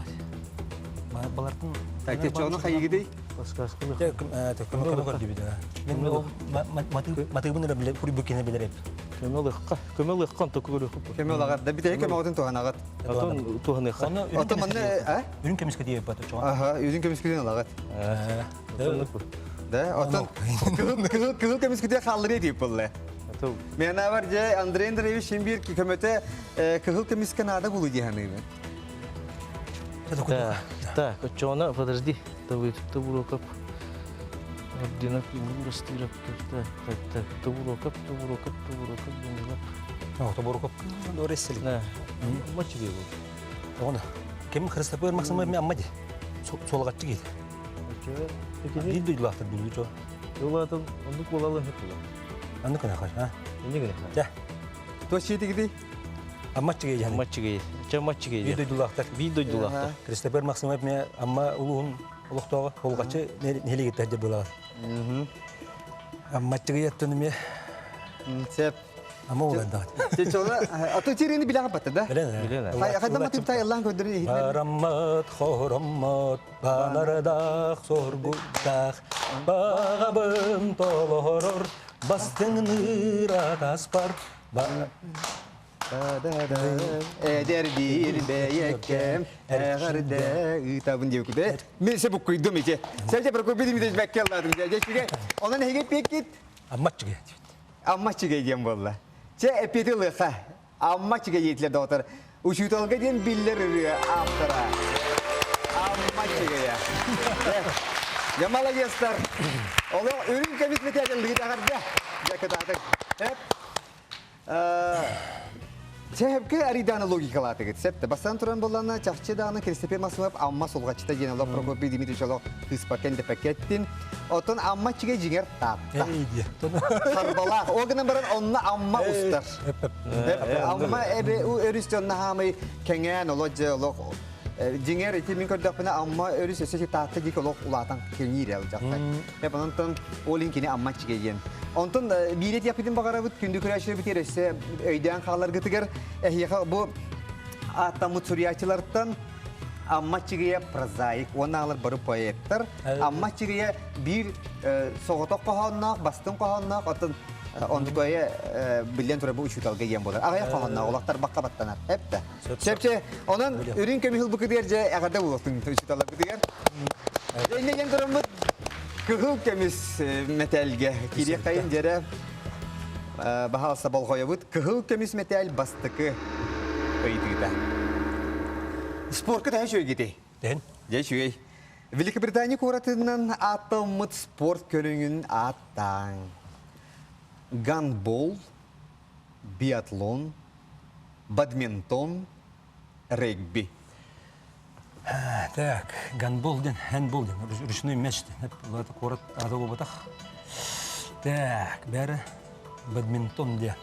Балартын Так, те чону хайыгыдый? Подсказка Көмө көрдүбүт. Мен ол матыыбын эрэ билер, кури буккене билер эп. Көмө лыхха, көмө лыхха онто көрүөхпүт. Көмө лагар. Да битэ көмөҕүтүн туһанаҕыт. Отон туһаныхха. Отон манна а? Үрүн көмүскэ диэп бата чоҕон. Аха, үрүн көмүскүтүн алагат. Да, отон кыһыл кыһыл көмүскүтү хааллырыа диэп болла. Мен бар же Андрей Андреевич син бир көмөтө кыһыл көмүскэ наада булу дии саныыбын. Так, так, оччоҕуна подожди, Тобурокоп ордена Бастыров, так, так, так, Тобурокоп, Тобурокоп, Тобурокоп, Данилов. О, Тобурокоп, доресселик. Да, мочи был. Оҕону. Ким Христофор Максимов ми амма ди. Суолгаччы киит. Биир дойдулаахтар булуу чо. Жолатын оннук буолалын хөттүлэ. Анны күнэ хаш, а? Инне гына. Дэ. Туох сиэтигитий? Аммаччыгы яны. Аммаччыгы. Чэ аммаччыгы. Биир дойдулаахтар. Биир дойдулаахтар. Христофор Максимов ми Амма улуһун олохтооҕо холҕаччы нэһилиэгиттэр дьэ буолаҕар. Аммаччыгы яттын ми Сеп. Ама улан даҕат. Чола, аты тирени билэҕэ батта да? Билэн. Хайда матыптай ыллаан көрдөрүн иһитинэн. Бараммат, хороммот, банардаах, соргуттаах, бағабын толорор, бастыҥныыр атаспар. Эдэрдиир бэйэккэм, эҕэрдэ ыытабын диэбиккүтэ. Мен се буккуйдум ити. Сәлже бір көбі димитеш бәкке алладым. Жа, Онан эһиге пеккит Аммаччыгы. Амма чигэ диэн буолла. Чэ, эппиэти ылыахха. Амма чигэ диэтилэр доҕоттор. Учууталга диэн биллэр ырыа автора. Амма чигэйэ. Дьэ, маладьыастар. Олох үрүҥ көмүс мэтээллигит эҕэрдэ. Дьэ, кытаатыҥ. Эп. Сэһэпкэ арыйдааны логикалаатыгыт. Септе. Бастан туран боллана чахчы даҕаны Кристопер Маслов Амма сулҕаччыта диэн олох Прокопий Дмитриевич олох кыыспакка эндэпэккэттин. Оттон Амма чигэ дьиҥэр таатта. Харбалаах. Ол гынан баран онно Амма устар. Амма эбэ өрүс дьонно хаамый кэҥээн олох дьэ олох дьиҥэр ити мин көрдөхпүнэ Амма өрүс өссө таатта диэки олох улаатан кэҥиир элдьахтай. Эп онтон ол иһин кини Амма чигэ диэн. Онтон биир этиэхпитин баҕарабыт күндү көрөөччүлэрбитигэр өссө өйдөөн хааларгытыгар эһиэхэ бу ааттаммыт суруйааччылартан Амма Чигия прозаик уонна аҕалар бары поэттар. Амма Чигия биир соҕотох хоһоонноох, бастыҥ хоһоонноох, оттон онтукайа биллэн турар бу учууталга диэн буолар. Аҕыйах хоһоонноох олохтор бакка баттанар. Эптэ. Сөпче, онон үрүҥ көмүс ылбыкытыгар дьэ эҕэрдэ буолуохтун учууталларбытыгар. Иннэ диэн тураммыт кыһыл көмүс мэтээлгэ киириэх дьэрэ баһаалса болҕойобут кыһыл көмүс мэтээл бастакы ыйытыыта. Спортка төһө үчүгэйгитий? Дэн. Дьэ үчүгэй. Великобритания куоратынан ааттаммыт спорт көрүҥүн ааттааҥ. Гандбол, биатлон, бадминтон, регби. Так, гандбол диэн, хендбол диэн, ручной мяч диэн. Куорат аата буолбатах. Так, бәрі бадминтон диэн.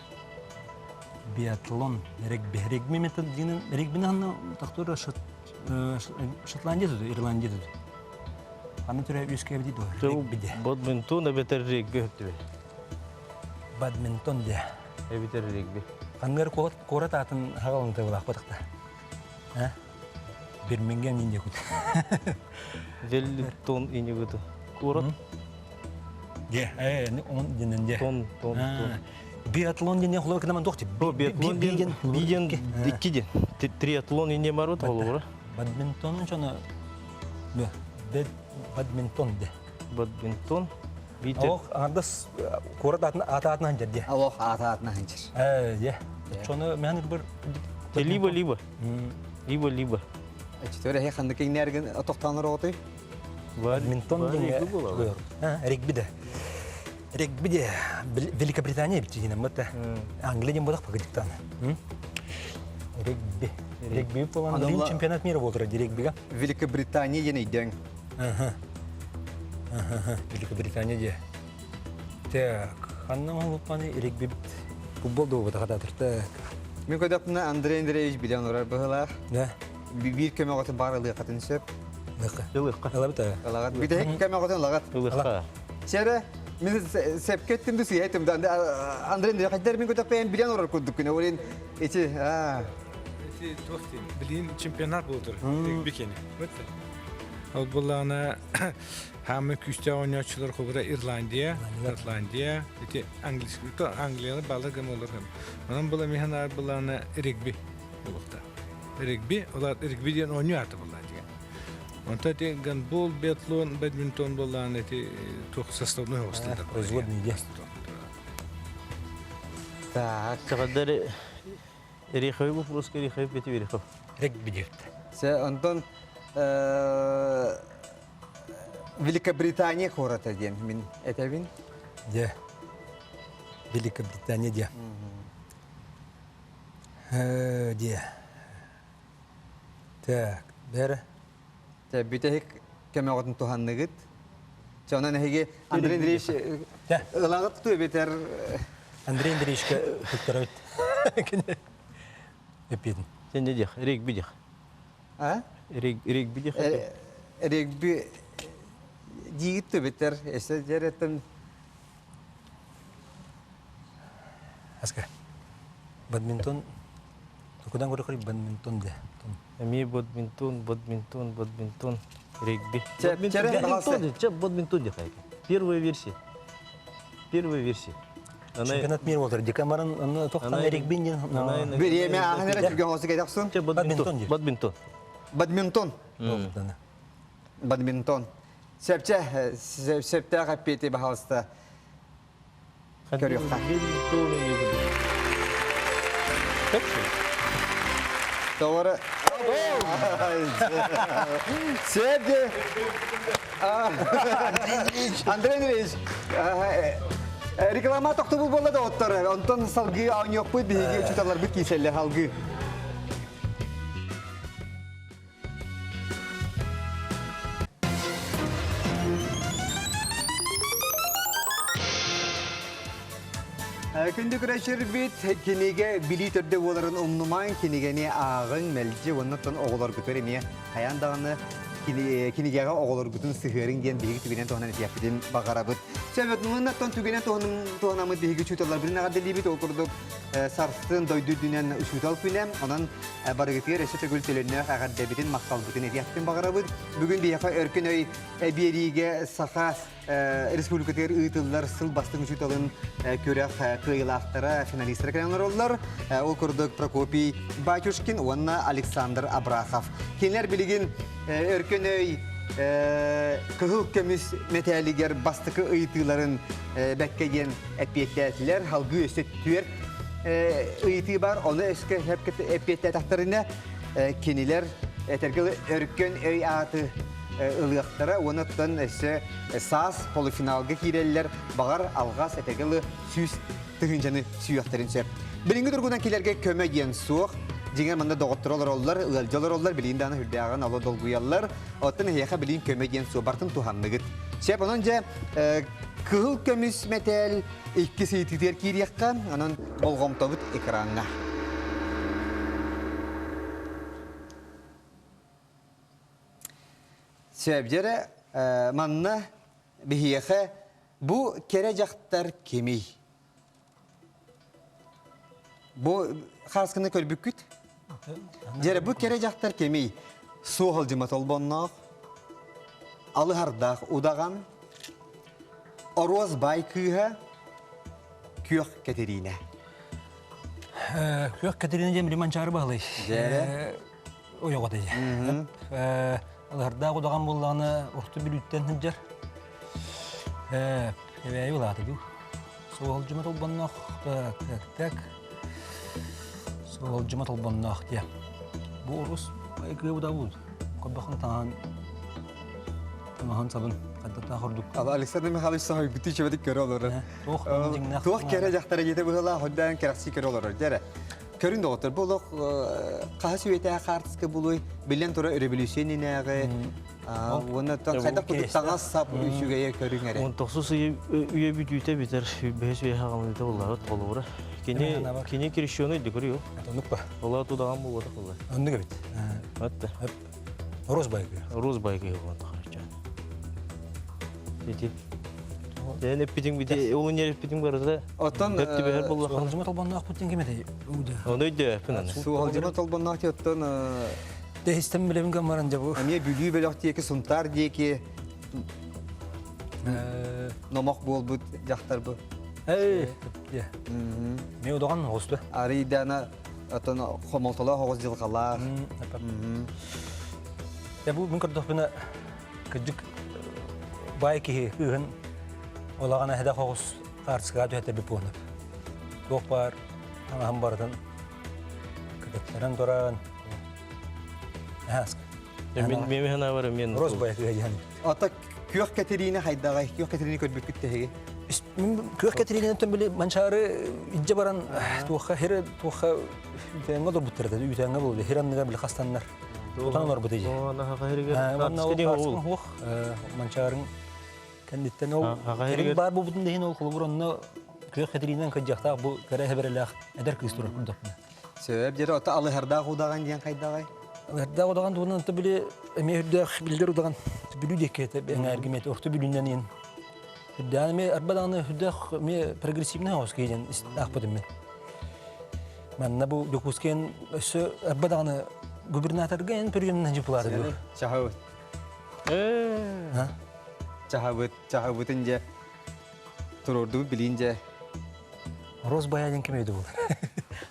Биатлон, регби. Регби метод диэн, регбини ханна тахтура Шотландия туду, Ирландия туду. Ханна түрэ үскэбити дуо? Регби де. Бадминтон эбэтэр регби өттүбэ. Бадминтон де. Эбэтэр регби. Ханнар куорат атын хагалын табылаах батахта. Бирмингем нинде кут. Веллитон инигыты. Куорат? Де, э, он динен де. Тон, тон, тон. Биатлон ден холор кынаман тохти. Биатлон ден, биден икки ден. Триатлон ине барут холора. Бадминтон чона. Бадминтон де. Бадминтон. Ох, андас куорат атын атын де. Алох аты атына ханчыр. Э, де. Чоны мен бір Либо, либо. Либо, либо. Четвере хе ханды кеңнәрген тоқтаныр оты. Бадминтон деген регби де. Регби де Великобритания бит дигән мөтә. Англия дигән булак пагыдиктан. Регби. Регби буолан чемпионат мира буолтура регбига. Великобритания диэн өйдөҥ. Великобритания дии. Так, ханна маһылыппаны регби футбол дуобата хатаатыр. Так. Мин көрдөхпүнэ Андрей Андреевич билэн олорор быһыылаах. Да. Биир көмөҕөтүн баар ылыахатын сөп. Ылыахха. Ылыахха. Ылабыт аа. Ылаҕат. Бүтэһик көмөҕөтүн ылаҕат. Ылыахха. Сэрэ, мин сепке эттим да сыйа эттим да Андрей Андреевич хайдар мин көтөхпөйөн билэн олорор курдук күнэ. Олин ити аа. Ити туох дейм, билин чемпионат болдур. Регби кени. Ол буллаҕына хаамы күүстээх оонньооччулар холобура Ирландия, Шотландия, ити английский, то Англияны балар гым олор гым. Онон була миһан аар буллаҕына регби буолуохтаах. Регби, олар регби диэн оонньуу аата буолла диэн. Онто ити гандбол, биатлон, бадминтон буоллаҕына ити туох составной оҕустар. Производный диэн. Так. Сахадар Реховый вопрос Рехов бити Рехов. Регби диэбит. Се онтон Великобритания куората диэн мин этэбин. Дьэ. Великобритания дьэ. Дьэ. Так, бэр. Тэ бүтэһик көмөҕүтүн туһанныгыт. Чэ, онон эһиги Андрей Андреевич ылаҕыт ту эбэтэр Андрей Андреевичка туттарабыт. Эппиэтин. Сен не диэх, регби диэх. А? Регби диэх. Регби диигит эбэтэр эсэ дьэреттен Аска. Бадминтон Тукудан көрө бадминтон де. Эми бадминтон, бадминтон, бадминтон, регби. Бадминтон, чэ, бадминтон диэх Первая версия. Первая версия. Чемпионат мира болтар. Декамаран аны тоқтан регби ден. Биреме ахын эрэ түргэн оҕусу кэтэх Чэ, бадминтон. Бадминтон. Бадминтон. Бадминтон. Сөпче, сөптөөх эппиэти баһалыста көрүөххэ. Тоҕо Сөп Андрей Андреевич, реклама тохтобул буолла да оттор. Онтон салгыы оонньуохпут биһиги учууталларбыт кииселлэр салгыы. Күндү көрөөччүлэрбит, кинигэ билии төрдө буоларын умнумаҥ, кинигэни ааҕыҥ, мэлдьи уонна оттон оҕолоргутугар эмиэ хайаан даҕаны кинигэҕэ оҕолоргутун сыһыарыҥ диэн биһиги түгэнэн туһанан этиэхпитин баҕарабыт. Сөбөт, оттон түгэнэн туһанаммыт биһиги учууталларбытын эҕэрдэлиибит. Ол курдук сарсын дойду үрдүнэн учуутал күнэ. Онон барыгытыгар өссө төгүл төлөннөөх эҕэрдэбитин, махталбытын этиэхпитин баҕарабыт. Бүгүн биһиэхэ Өркөн өй биэриигэ Саха Республикатыгар ыытыллар сыл бастыҥ учууталын күрэх кыайыылаахтара, финалистара кэлэн олороллор. Ол курдук Прокопий Батюшкин уонна Александр Абрахов. Кинилэр билигин Өркөн өй кыһыл көмүс мэтээлигэр бастакы ыйытыыларын бэккэ диэн эппиэттээтилэр. Халгыы өссө түөрт ыйытыы бар, ону өскө эппиэттээтэхтэринэ кинилэр этэргэ өркөн өй ааты ылыахтара уонна оттон өссө саас полуфиналга киирэллэр, баҕар алҕас этэргэ ылы 100 тыһыынчаны сүүйэхтэрин сөп. Билиҥҥи тургунан килэргэ көмө диэн суох. Дьиҥэр манна доҕотторо олороллор, ыалдьа олороллор, билигин даҕаны үрдээҕин ало долгуйаллар. Оттон эһиэхэ билигин көмө диэн суох, бартын туһанныгыт. Сөп, онон дьэ кыһыл көмүс мэтээл иккис ыйытыытыгар киириэххэ, онон болҕомтобут экраҥҥа. Сөп, дьэрэ, манна биһиэхэ бу кэрэ дьахтар кимий? Бу хааскыны көрбүккүт? Дьэрэ, бу кэрэ дьахтар кимий? Суоһалдьыма толбонноох, алыһардаах удаҕан, оруос баай кыыһа, Күөх Кэтириинэ. Күөх Кэтириинэ диэн били Манчаары Баһылай. Дьэрэ. Ойоҕо дии. Алыһардаах удаҕан буоллаҕына орто бүлүүттэн сылдьар. Эбээйи улаата дуу. Суолдьума толбонноох так так так. Суолдьума толбонноох диэ. Бу урус кыабыдабыт. Көрбөххүн таҥаһын таҥаһын сабын хантаттаах ордук. Александр Михайлович соһуйбутуу чөбөтүк көрө олорор. Туох дьиҥнээх Туох кэрэ дьахтара дьиэтэ быһыылаах, хойдаан кэрэхсии көрө олорор. Дьэрэ. Көрүн доҕоттор, бу олох хаһыс үйэтээҕи хаартыска булуй, биллэн турар революция иннинээҕи уонна хайдах курдук таҥас-сап үчүгэйэ көрүҥ эрэ. 19 үйэ бүтүүтэ бүтэр, бэһис үйэ хаҕалыыта булларыт холобура. Кини кини крещеный декорю. Оннук ба. Ола тудаҕан буолбатах буолла. Оннук эбит. Атта. Роз байгы. Роз байгы буолан тахарча. Ити. Дэн эппитиң бити олун ер эппитиң барыта. Оттон Дөп түбэһэр буоллаха. Суолдьума толбонноох путин ким этэй? Ону өйдөөппүн аны. Суолдьума толбонноох оттон Тэһистэн билэбин гаммаран дьабы. Эмиэ Бүлүү бөлөх диэки, Сунтаар диэки номох буолбут дьахтар бу. Эй, Мен удаган оҕусту. Арыйдана оттон хомолтолоох оҕус дьылҕалаах. Я бу мин көрдөхпүнэ кырдьык баай киһи кыыһын олаҕана эһэдэх оҕус хаарсыгаа түһэтэрбит буолнап. Туох баар таҥаһын барытын кытыттаран туран Мен мен хана мен. Рос бая кыһа Ата күөх Катерина хайдаҕай? Күөх Катерина көрбүккүт тэһиги? Күөх Катеринаттан били манчаары идже баран туохха хире туохха үтээҥҥэ олорбуттар этэ үтээҥҥэ буолду хир анныгар били хастаннар тутан олорбут iji. Хуох манчаарын кэнниттэн ол баар буолбутун да иһин ол холобур онно күөх Катеринан кыдьахтаах бу кэрэ хэбэрэлээх эдэр кыыс турар курдукпуна. Сөп дьэ ото алыһардаах удаҕан диэн хайдаҕай? Алыһардаах удаҕан туһунан ото били эмиэ үрдээх биллэр удаҕан Бүлүү диэки этэ эҥээргимиэт орто Бүлүүнэн иэн үрдээн эмиэ арба даҕаны үрдээх эмиэ прогрессивный оҕус киһи диэн аахпытым мин. Манна бу Дьокуускайын өссө арба даҕаны губернаторга эн пөрүөннэн дьыпылааты бу. Чаһабыт. Чаһабыт, чаһабытын дьэ туруордубут билиин дьэ. Росбая диэн ким өйдө буолар?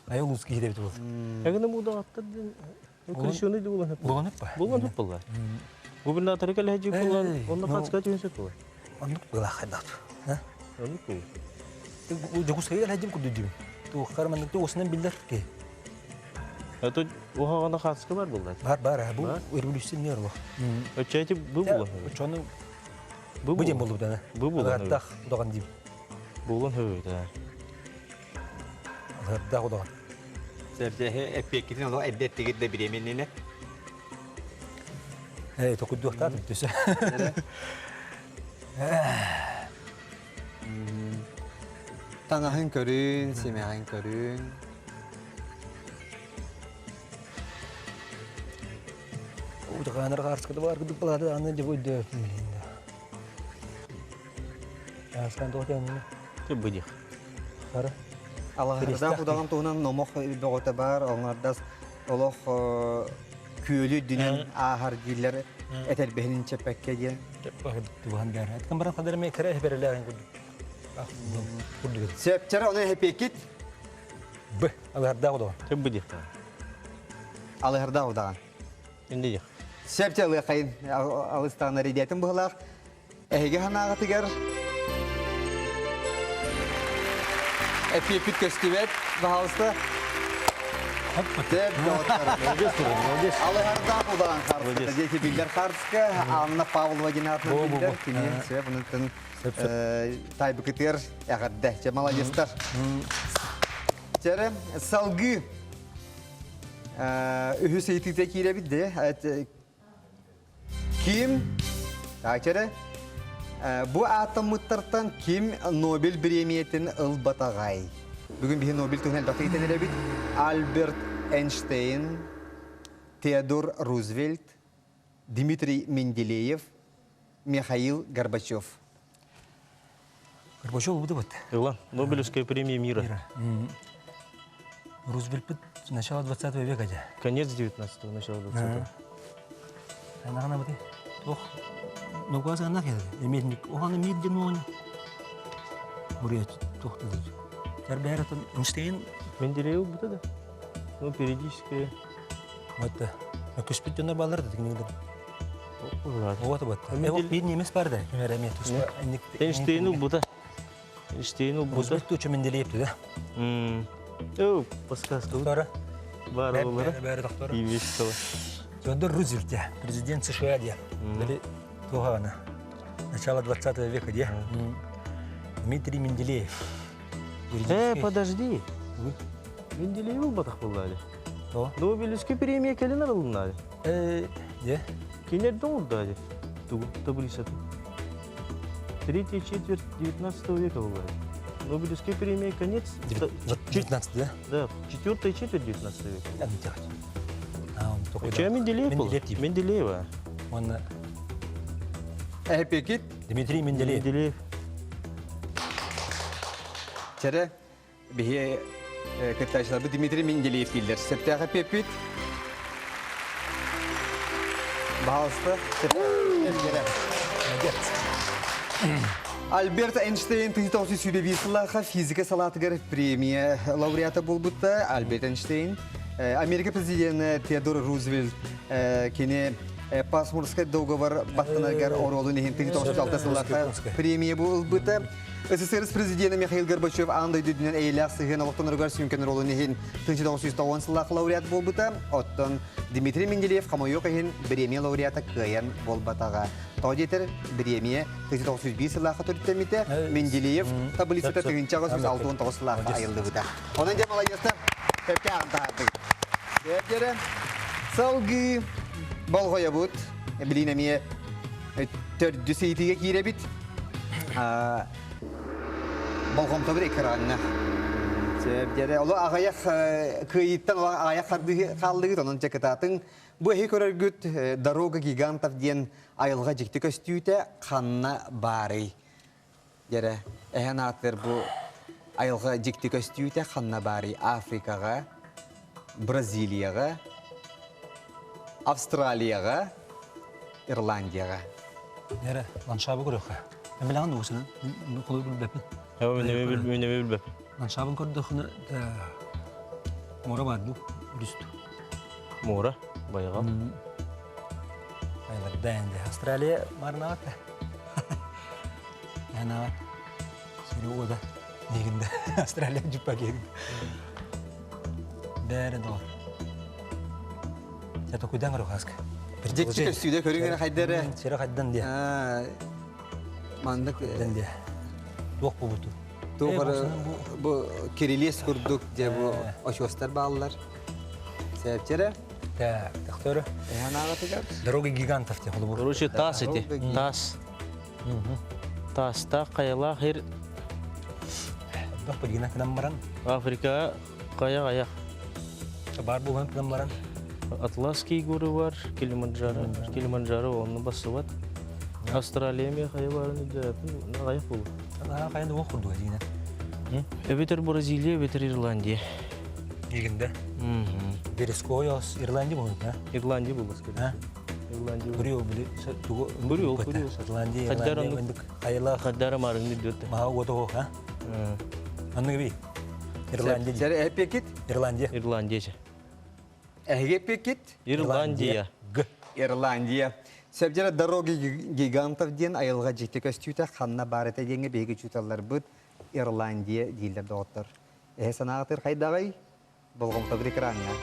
Айыл улус киһи эбит буолар. Эгини муудагаттар диэн крещеный да булан Булан па. Булан булла. Губернаторы кэлэһи булан, онно хацка түһүн сөп буолар. Оннук была хайдат. Оннук бу. Дьокуускайга кэлэһи курдук дибин. Туоххар маннык туосунан биллэр ки. Это уһаҕана хацка бар булла. Бар бар бу революция не орло. Өчөйти бу булан. Чону бу дем болду да. Бу булан. Аттах удаган дим. Булан хөбөтө. Аттах удаган. Сэрдеһе эппиэккитин олох эрдэ эттигит да бириэминнинэ. Э, токуйдуохтаат бүттүсэ. Таҥаһын көрүн, симэҕин көрүн. Удаханар хаарската бар кудук балады аны деп өйдө. Аскан тоқтан. Ты будих. Хара. Алаһардаах удаҕан туһунан номох бөҕөтө баар, оҥордас олох күөлү үрдүнэн ааһар дииллэр этэрбэһин чэппэккэ диэн. Туһан бэр. Эткэн баран хадыр ме кэрэ берелерин курдук. Курдук. Сөпчер оны хепекит. Б. Алаһардаах удаҕан. Ты будих. Алаһардаах удаҕан. Инди Сөпче алыахайын алыстаанар идиэтин быһылаах. Эһиги санааҕытыгар эпиэппит көстүбэт, баһаалыста. Деп Алыһардаах удаҕан хаарыска диэки биллэр хаарыска Анна Павлова диэн аатынан биллэр. Кини сөп онуттан тайбыкытыгар эҕэрдэ. Чэ маладьыстар. Чэрэ салгыы үһүс ыйытыыта киирэбит де. Ким? Таачара, бу ааттаммыттартан ким Нобель бириэмийэтин ылбатаҕай? Бүгүн биһи Нобель туһунан элбэхтик этэн эрэбит. Альберт Эйнштейн, Теодор Рузвельт, Дмитрий Менделеев, Михаил Горбачев. Горбачев ылбыты бут. Ылан, Нобелевская премия мира. Рузвельт начало 20 века дьэ. Конец 19-го, начало 20-го. Анаҕына бути туох нугаас анах эмиэтник оһаны мир ден уону Бурят туох дылыр. Тэрбээрэтин Эйнштейн Менделеев ылбыта да. Ну, периодически Вот көспүт дьоннор баалар да тигинигдер. Вот вот. Биир немец бар да. Кимер эми туспа. Эйнштейн ылбыта. Эйнштейн ылбыта. Рузвельт тучу Менделеев да. О, подсказка. Доктора. Бары болары. Бәрі доктора. Имечкала. Теодор Рузвельт, президент США, де. Или Тугана. Начало 20 века, де. Дмитрий Менделеев. Э, подожди. Менделеев ылбатах буоллаали. То? Нобелевский премия кэлин арылыннаали. Э, де? Кинерден урдаали. Тугу таблицатын. Третья четверть 19 века была. Нобелевская премия конец... 19, да? Да, четвертая четверть 19 века. А, Че Менделеев был? Менделеев. Менделеева. Он Эпекит. Дмитрий Менделеев. Менделеев. Чere биһи кыттаачыларбыт Дмитрий Менделеев дииллэр. Сөптөөх эппиэппит. Баһаалыста. Молодец. Альберт Эйнштейн 1921 сыллаахха физика салаатыгар премия лауреата буолбута. Альберт Эйнштейн Америка президенэ Теодор Рузвельт кини Пасмурскай договор баттанаргар оруолун иһин 1906 сыллаахха премия буолбута. СССР президенэ Михаил Горбачев аан дойду үрдүнэн эйэлээх сыһыан олохтоноругар сүҥкэн оруолун иһин 1990 сыллаах лауреат буолбута. Оттон Дмитрий Менделеев хомойуох иһин премия лауреата кыайан буолбатаҕа. Тоҕо диэтэр, бириэмийэ 1901 сыллаахха төрүттэммитэ, Менделеев таблицата 1869 сыллаахха айыллыбыта. Онон дьэ маладьыастар, сөпкө ааҕан таһаардыгыт. Дьэ, салгыы болҕойобут. Билин эмиэ төрдүс ыйытыыга киирэбит. Болҕомтобут экраҥҥа. Сөп дьэ, оло аҕыйах кыайыыттан аҕыйах хааллыгыт, онон дьэ кытаатыҥ. Бу эһи көрөргүт «Дорога гигантов» диэн айылҕа дьикти көстүүтэ ханна баарый? Дьэрэ, эһэн аатыгар бу айылҕа дьикти көстүүтэ ханна баарый? Африкаҕа, Бразилияҕа, Австралияҕа, Ирландияҕа. Дьэрэ, ландшабы көрүөххэ. Мен билэҕин уусунан, холуй билбэппин. Мен эми билбэппин. Ландшабын көрдөхүнэ, муора баар дуу, үрүстүү. Муора, байҕал. Айлардаан де. Австралия барнаат да. Янаат. Сири уода. Дегенде Австралия жуппа келген. Бәрі доор. Это кудан рухаска. Дьикти көстүүдэ көрүҥ эрэ хайдары. Сири хайдан де. Маннык Ден де. Туох бубуту. Туох бу кирилиэс курдук дьэ бу очуостар бааллар. Сэпчэрэ. Так, тахтары. Эһэн ааҕатыгар. Дорога гигантов те холобур. Короче, таас эти. Таас. Таастаах хайалаах ир Бах билгина кынан баран. Африка хайа аяқ. Бар булган кынан баран. Атласский горы бар, Килиманджаро, Килиманджаро онны басыбат. Австралия ме хайа барын үдәпин, аяқ болу. Хайа да курдуга дигина. Эбетер Бразилия, эбетер Ирландия. Дигинде. Бересковой Ирландия болот, да? Ирландия болот, скорее. Ирландия. Бурио били тугу Бурио, Бурио. Ирландия, Ирландия мындык хайла Хаддара марыңны дөттө. Маха ото, ha? Анны би. Ирландия. Сэр эпекит? Ирландия. Ирландия. Эһиги эпекит? Ирландия. Г. Ирландия. Сөбдері дороги гигантов диэн айылға дьикти көстүүтэ ханна баар этэ диэҥҥэ биһиги учууталларбыт Ирландия дииллэр доҕоттор. Эһэ санаатыр хайдаҕай? Болҕомтобут экраҥҥа.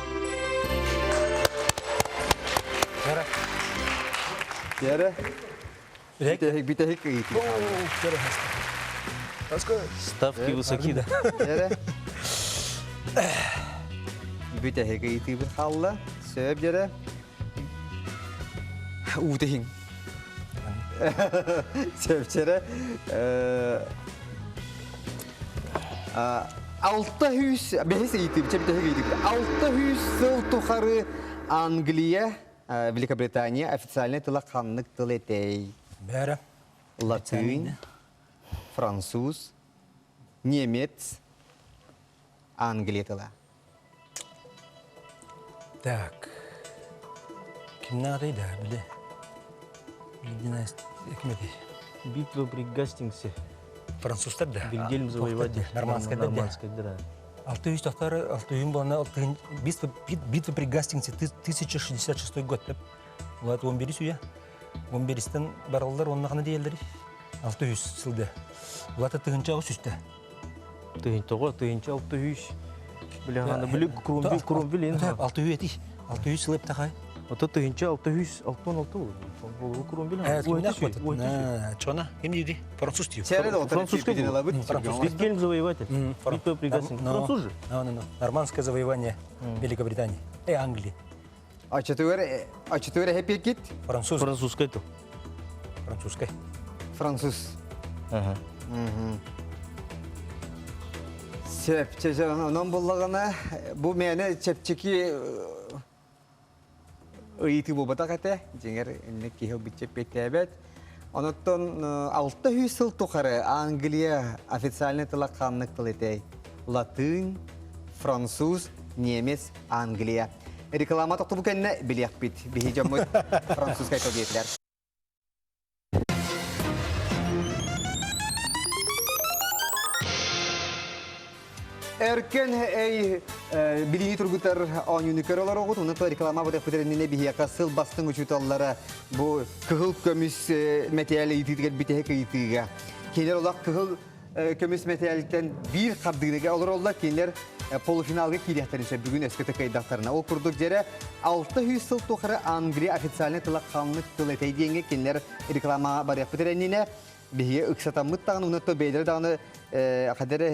Яра. Яра. Бүтэһик бүтэһик ыйытыы. Ставки высоки, да? Яра. Бүтэһик ыйытыыбыт хаалла. Сөп дьэрэ. Уутиһиҥ. Сөпчэрэ. 600 бэһис ыйытыы, бүтэһик ыйытыы. 600 сыл тухары Англия, Великобритания официальный тыла ханнык тыл этэй? Бәрі. Латынь, француз, немец, Англия тыла. Так. Кимнән атайды, биле. Ким эти? Битва при Гастингсе. Француздар да. Вильгельм завоеватель. Нормандская да. Нормандская, да. Алты жүз тохтары, алты үйін болана, битва, битва при Гастингсе, 1066 год деп. Олар 11 үйе. 11-тен баралар, оннахана диелдери. 600 сылда. Улата тыгынча үстә. Тыгынча, тыгынча, 600. Бля, били крумби, крумби лин. 600 эти. 600 сыл эптахай. 36 66 болду. Болу курун билем. Чона, ким диди? Француз диyor. Сәрі де Французский отырып Француз. Вильгельм завоеватель. Битва при Гастингсе. Француз же. Нормандское завоевание Великобритании. Э, Англии. Ачытыгар эпекит? Француз. Французская то. Французская. Француз. Ага. Сөп, онон буллаҕына бу мээнэ чэпчэки ыйытыы буолбатах этэ. Дьиҥэр инник киһи ылбычча эппиэттээбэт. Онуттан 600 сыл тухары Англия официальный тыла ханнык тыл этэй? Латынь, француз, немец, Англия. Реклама тохтобу кэннэ билиэхпит. Биһи дьоммут французскай тыл диэтилэр. Өркөн эй билиини тургутар оонньууну көрө олороҕут. Уну реклама бытыппытыр иннинэ биһиэхэ сыл бастыҥ учууталлара бу кыһыл көмүс мэтээл ыйытыытыгар бүтэһик ыйытыыга. Кинилэр олох кыһыл көмүс мэтээлтэн биир хардыыныга олороллор. Кинилэр полуфиналга киириэхтэрин сөп бүгүн өскөтө кыайдахтарына. Ол курдук дьэрэ 600 сыл тухары Англия официальный тыла ханнык тыл этэй диэҥҥэ кинилэр рекламаҕа барыахпыт эрэннинэ биһиги ыксатаммыт даҕаны уонна то бэйэлэрэ даҕаны хадэрэ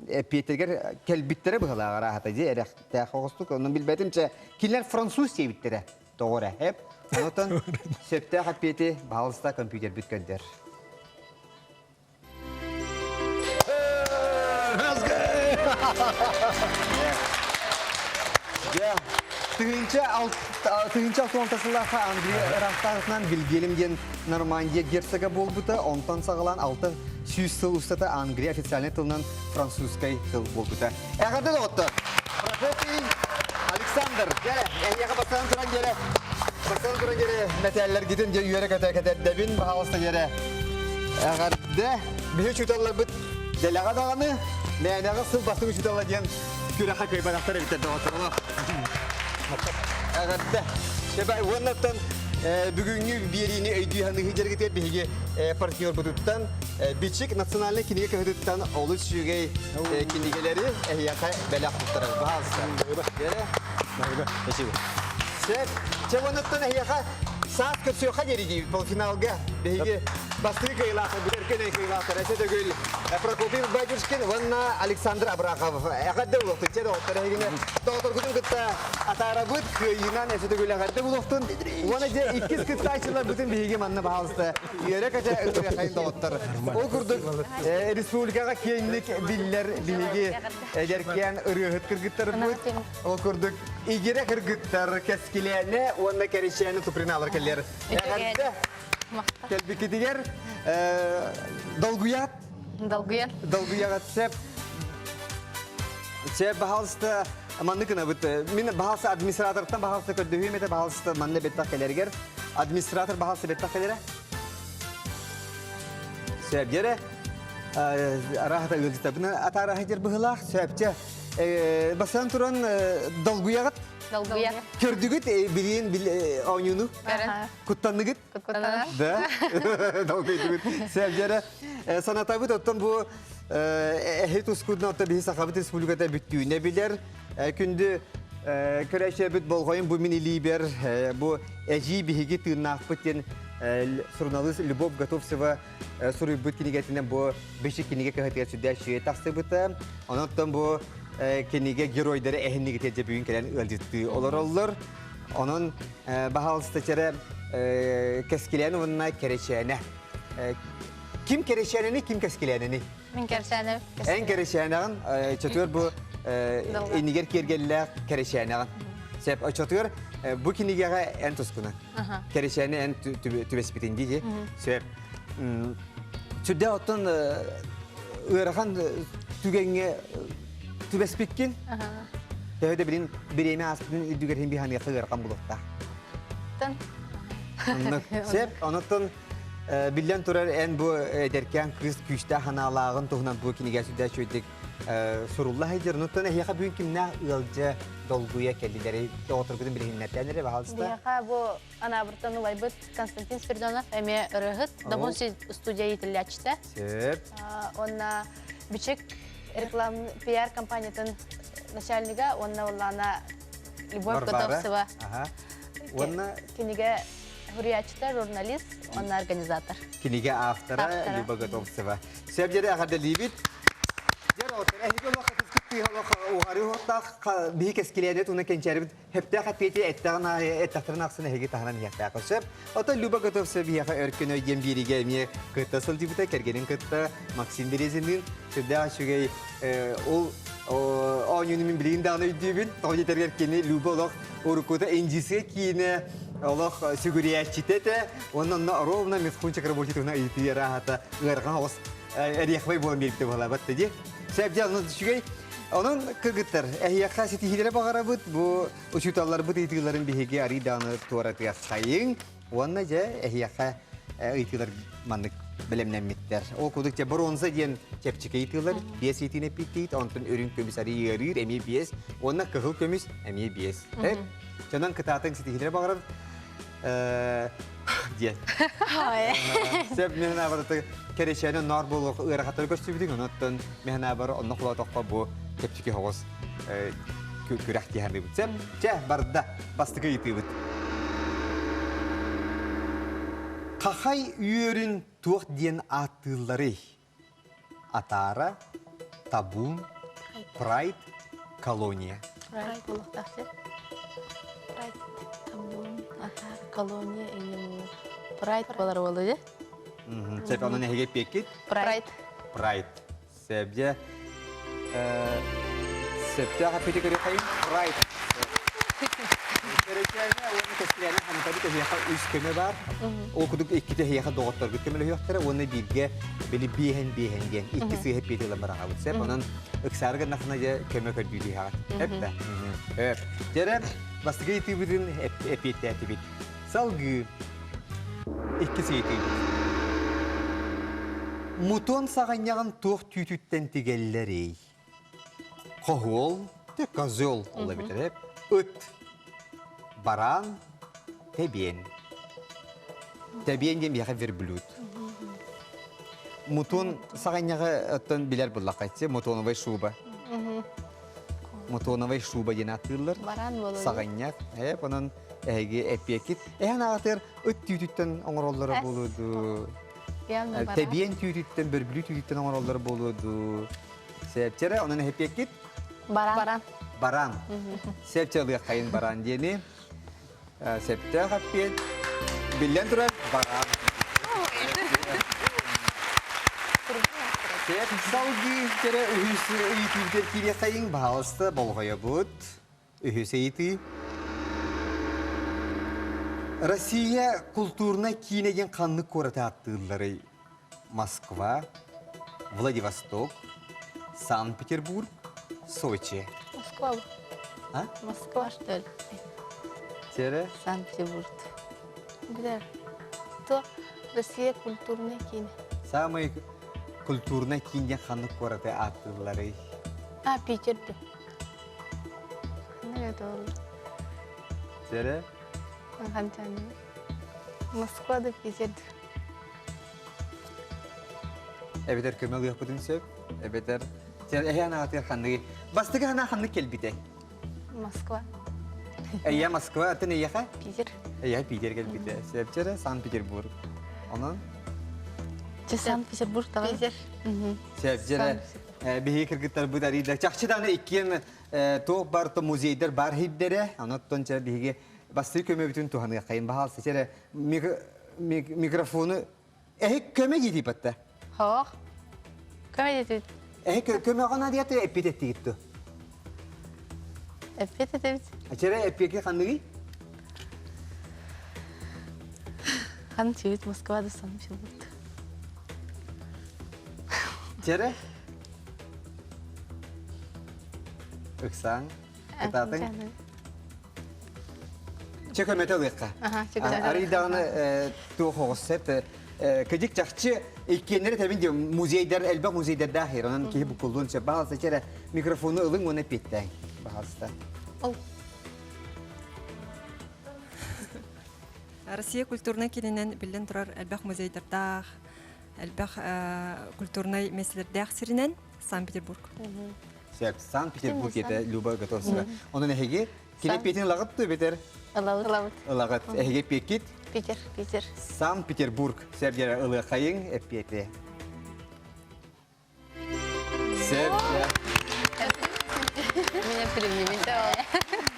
эппиэттэригэр кэлбиттэрэ быһалааҕар аһата дии эрэхтээх оҕустук онон билбэтим чэ кинилэр француз диэбиттэрэ тоҕо эрэ эп онтон сөптөөх эппиэти баһалыста компьютербит көрдөр 1000 1006 сыллаахха Англия ыраахтааҕытынан Вильгельм диэн Нормандия герцога буолбута, онтон саҕалаан 600 сыл устата Англия официальнай тылынан французскай тыл буолбута. Эҕэрдэ доҕоттор! Прокопий Александр, дьэ, эһиэхэ бастаан туран дьэрэ, бастаан туран дьэрэ мэтээллэргитин дьэ үөрэ көтө кэтэрдэбин, баһаалыста дьэрэ. Эҕэрдэ! Биһи учууталларбыт дэлэҕэ даҕаны, мээнэҕэ сыл бастыҥ учуутала диэн күрэххэ кыайбатахтар эбиттэр доҕотторолор. Эҕэрдэ! Дьэ, уоннаттан бүгүҥҥү биэриини өйдүү саныһыы дьарыгытыгар биһиги партнербутуттан Бичик национальнай кинигэ кыһытыттан олус үчүгэй кинигэлэри эһиэхэ бэлэх туттарар. Баһаалыста. Спасибо. Сөп. Чэ, онуттан эһиэхэ саас көрсүөххэ диэри диибит полуфиналга. Биһиги бастакы кыайыылаахтар, бүтэркэн кыайыылаахтар Эсэ Төгүл, Прокопий Батюшкин уонна Александр Абрахов. Эҕэрдэ буолуохтун. Чэ, доҕоттор, эһигини доҕотторгутун кытта атаарабыт кыайыынан Эсэ Төгүл эҕэрдэ буолуохтун. Уонна дьэ иккис кыттааччыларбытын биһиги манна баһаалыста үөрэ-көтө ытырыахайын доҕоттор. Ол курдук республикаҕа киэҥник биллэр биһиги эдэркээн ырыаһыт кыргыттарбыт. Ол курдук игирэ кыргыттар Кэскилээнэ уонна Кэричээнэ Туприналар кэллэр. Эҕэрдэ кэлбиккитигэр долгуйаат Долгуйан. Долгуйаҕыт сөп. Сөп, баһаалыста маннык гынабыт. Мин баһаалыста администратортан баһаалыста көрдөһүөм этэ, баһаалыста манна бэттэх кэлэригэр. Администратор баһаалыста бэттэх кэлэрэ. Сөп, дьэрэ. Араһата ыалдьытабын атаараһа дьэр быһылаах. Сөпчэ. Бастан туран долгуйаҕыт. Долгуйа. Көрдүгүт билиин оонньууну? Куттанныгыт? Куттанар. Да? Долгуйдугут. Сөп, дьэрэ. Санатабыт, оттон бу эһи тускудун отто биһи Сахабыт Республиката бүттүүнэ билэр. Күндү көрөөччүлэрбит болҕойун бу мин илиибэр бу эдьиий биһиги тыыннаахпыт диэн суруналыыс Любовь Готовцева суруйбут кинигэтинэн бу бичик кинигэ кыһатыгар сүрдээх үчүгэй тахсыбыта. Онон бу кинигэ геройдара эһиннигитэ дьэ бүгүн кэлэн ыалдьыттыы олороллор. Онон баһаалыста чэрэ кэскилээн уонна кэрэчээнэ. Ким кэрэчээнэни, ким кэскилээнэни? Мин кэрэчээнэ. Эн кэрэчээнэҕин, чөтүөр бу иннигэр киэргэллээх кэрэчээнэҕин. Сеп, очотугар бу кинигэҕэ эн тускуна. Кэрэчээнэ эн түбэспитин дии. Сөп. Сүрдээх оттон ыарахан түгэҥҥэ түбэспиккин. Төһө да билин бириэмэ ааспытын үрдүгэр иһин биһаныахха ыарахан булуохтаах. Сеп, онуттан биллэн турар эн бу эдэркээн кыыс күүстээх санаалааҕын туһунан бу кинигэ сүрдээх үчүгэйдик сурулла сылдьар. Онуттан эһиэхэ бүгүн кимнээх ыалдьа долгуйа кэллилэр? Доҕотторгутун билиһиннэртээн эрэ, баһаалыста. Биһиэхэ бу Анаабыртан убайбыт Константин Спиридонов эмиэ ырыаһыт, Добун студия иитиллээччитэ. Сөп. Уонна Бичик реклам пиар компаниятын начальнига уонна Уллана Любовь Готовцева. Уонна Кинигэ суруйааччыта, журналист уонна организатор. Кинигэ автора Люба Готовцева. Сөп дьэрэ эҕэрдэлиибит. Дьэр отор эһиги олох хатыскыт тыыһа олох уһары уһуктаах биһи кэскилээнэ туна кэнчээрибит хэптээх эппиэти эттэҕин аайы эттэхтэрин ахсын эһиги таһынан иһиэхтээх сөп. Оттон Люба Готовцева биһиэхэ өркөн өй диэн биэриигэ эмиэ кытта сылдьыбыта кэргэнин кытта Максим Березинныын сүрдээх үчүгэй ол оонньууну мин билигин даҕаны өйдүүбүн. Тоҕо диэтэргэр кини Люба олох уруккута индийскэй киинэ олох сүгүрүйээччитэ этэ. Уонна онно ровно Мисхун Чакраборти туһунан ыйытыы арааһата ыарахан оҕус эриэхбэй буолан биэрбитэ буолаабат дии. Сөп дьэ, онон үчүгэй. Онон кыргыттар, эһиэхэ ситиһиилэри баҕарабыт. Бу учууталларбыт ыйытыыларын биһиги арый даҕаны туоратыаххайыҥ. Уонна дьэ эһиэхэ ыйытыылар маннык бэлэмнэммиттэр. Ол курдук дьэ бронза диэн чэпчэки ыйытыылар биэс ыйытыыны эппиттиит, онтон үрүҥ көмүс арый ыарыыр эмиэ биэс, уонна кыһыл көмүс эмиэ биэс. Дьонон кытаатыҥ ситиһиилэри баҕарар диэн. Сөп мин абараты кэрэчээнэ ноор буолуох ыарахаттары көрсүбүтүҥ, онон мин абар онно холоотоххо бу чэпчэки соҕус күрэх диэханыбыт. Сөп, чэ, барда, бастакы ыйытыыбыт. Хахай үөрүн туох диэн ааттыылларый? Атаара, табун, прайд, колония. Прайд буолуохтаах сир. Прайд, табун, атаара, колония, иҥин Прайд буолар буолуо дии. Сөп, онон эһиги эппиэккит? Прайд. Прайд. Сөбдьэ сөптөөх эппити көрүөххэйин. Прайд. Кэрэчээнэ уонна кэскилээнэ хамытабыт эһиэхэ үс көмө баар. Ол курдук иккитэ эһиэхэ доҕотторгут көмөлөһүөхтэрэ уонна бииргэ били биэһэн биэһэн диэн икки сыыһа эппиэти ылан бараҕабыт. Сөп, онон ыксаары гыннахына дьэ көмө көрдүү түһэҕит. Эп да. Өп. Дьэрэ бастакы ыйытыыбытын эппиэттээтибит. Салгыы иккис ыйытыыбыт. Мутон саҕынньаҕын туох түүтүттэн тигэллэрий? Хоһуол, те козел ол эбитэр ыт, бараан, тэбиэн. Тэбиэн диэн биһиэхэ верблюд. Мутон саҕынньаҕы оттон билэр буллаххайчы, мутоновай шуба. Мутоновай шуба диэн ааттыыллар. Бараан буолуо. Саҕынньах. Эп онон эһиги эппиэккит. Эһэн аҕатыгар ыт түүтүттэн оҥороллоро буолуо дуу? Тэбиэн түүтүттэн, бөрбүлүү түүтүттэн оҥороллоро буолуо дуу? Сэпчэрэ, онон эһэппиэккит? Баран. Баран. Сэпчэ ылыаххайын баран диэни. Септөөх эппиэт. Биллэн турар, баран. Сеп салгыы кэрэ үһүс ыйытыыбытыгар киириэххэйиҥ, баһаалыста болҕойобут. Үһүс ыйытыы. Россия култуурунай киинэ диэн ханнык куораты ааттыылларый? Москва, Владивосток, Санкт-Петербург, Сочи. Москва. А? Москва, что ли? Сера? Санкт-Петербург. Билэр. То Россия культурный киин. Самый культурный киин диэн ханнык куораты ааттыылларый? А, Питер Сэрэ? Москва да Питер. Эбэтэр көмө ылыахпытын сөп, эбэтэр эһэ анаатыгар ханныгы бастакы санаа ханнык кэлбитэй? Москва. Эйэ Москва, атын эйэхэ? Питер. Эйэ Питер кэлбитэ. Сөпчөрө Санкт-Петербург. Онон? Санкт-Петербург Питер. Сөпчөрө биһиги кыргыттарбыт арыйда. Чахчы даҕаны иккиэн туох бар то музейдар бар хирдэрэ, онон чэ биһиги бастыы көмөбүтүн туһаныаххайын баһаалса чэрэ микрофону эһи көмө диэтипатта. Хоох. Көмө диэтибит. Эһи көмөҕө надиаты эппит эттигит ту. Эппит этибит. Чэрэ эппиэки ханныгый? Хан чибит Москвада Санкт-Петербург. Чэрэ? Ыксаан, кытаатыҥ. Чэ көмөтө ылыахха. Арый даҕаны туох оҕус сөп. Кыдьык чахчы иккиэннэри тэбин диэн музейдар элбэх музейдардаах иһэр. Онон киһи буккуллуон сөп. Баһалса чэрэ микрофону ылыҥ уонна эппиэттээҥ. Баһалста. Россия культурнай киининэн биллэн турар элбэх музейдардаах, элбэх культурнай миэстэлэрдээх сиринэн Санкт-Петербург. Сөп. Санкт-Петербург диэтэ Люба Готовцева. Онон эһиги Кини пиэтин ылаҕыт дуо бэтэр? Ылабыт. Ылабыт. Ылаҕыт. Эһиги эппиэккит? Питер. Питер. Санкт-Петербург. Сэргэрэ ылыахайыҥ эппиэти. Сеп. Меня перевели.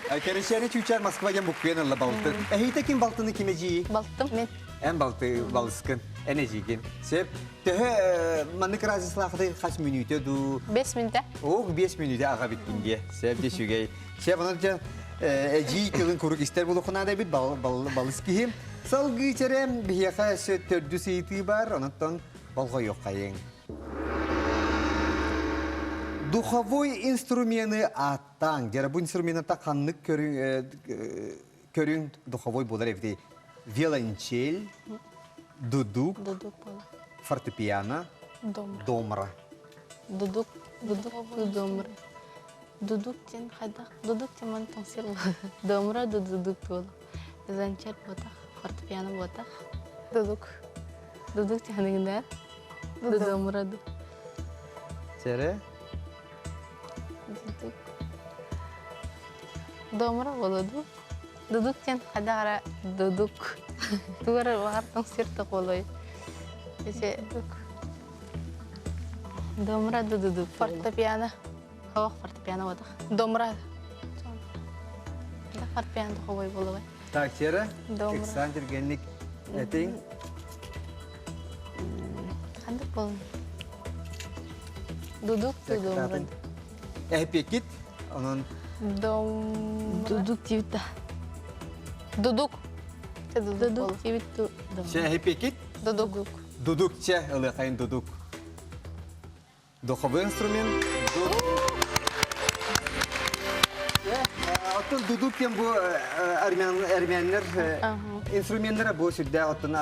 Кэрэчээни чүүчээр Москва диэн буккуйан ылла балты. Эһиитэ ким балтыны ким эдьиий? Балтым. Мен. Эн балты балыскын. Эн эдьиийгин. Сеп. Төһө маннык разислаахыты хас мүнүүтэ дуу? 5 мүнүүтэ. Ох, 5 мүнүүтэ аҕа биттин диэ. Сеп де сүгэй. Сеп, онон дьэ эдьиий тылын курук истэр булухунаада эбит балыс киһи. Салгыы чэрэ биһиэхэ өссө төрдүс ыйытыы бар, онон болҕойуоххайыҥ. Духовой инструмены ааттааҥ. Дьэ, бу инструмената ханнык көрүҥ духовой буолар эбитий? Виолончель, дудук, Дудук буолар. фортепиано, Домра. домра. Дудук, дудук, домра. Дудук диэн хайдах? Дудук диэн мантан тоҥсуйар буолар. Домра да дудук буолар. Виолончель буотах, фортепиано буотах. Дудук. Дудук диэн Дудумра Сэрэ? Дудук. Домра буолуо дуу? Дудук диэн хайдах эрэ дудук. Тугу эрэ баҕар тоҥсуйар да буолуой. Ити Домра да дудук. Фортепиано. Ховох фортепиано буотах. Домра. Да фортепиано духовой буолуой. Так, Сера, Домра. Иксан түргэнник этиҥ. Ханнык буолун? Дудук дудум. Эппиэккит, онон Дом... Дудук диэбит да. Дудук. Дудук диэбит Чэ, эппиэккит? Дудук. Дудук, чэ, ылыахайын дудук. Духовой инструмент. Оттон дудук диэн бу армяннар инструменнара бу сүрдээх оттон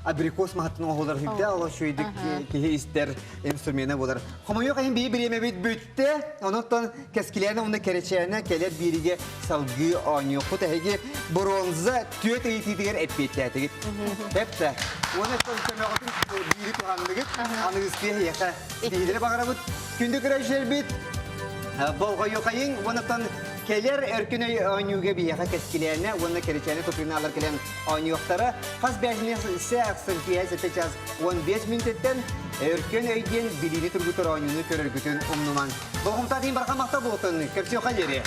абрикос маһаттан оҥоһулар сүрдээх олох үчүгэйдик киһи истэр инструмена буолар. Хомойуох иһин биир бириэмэбит бүттэ. Онон кэскилээнэ уонна кэрэчээнэ кэлэр бииригэ салгыы оонньуохпут. Эһиги бронза түөрт ыйытыытыгар эппиэттээтигит. Эптэ. Уонна көмөҕүтүн биири туһанныгыт. Аныгыскы эһиэхэ биһилэри баҕарабыт. Күндү көрөөччүлэрбит, болҕойуохайыҥ уонна кэлэр өркүн өй оонньууга биһиэхэ кэскилээнэ уонна кэрэчээнэ туприналар кэлэн оонньуохтара. Хас бээсинэсэ ахсын киэһэ 7 час 15 мүнүүтэттэн өркөн өй диэн билиини тургутар оонньууну көрөргүтүн умнумаҥ. Болҕомтоох барҕа махтал буолтун. Көрсүөххэ диэри.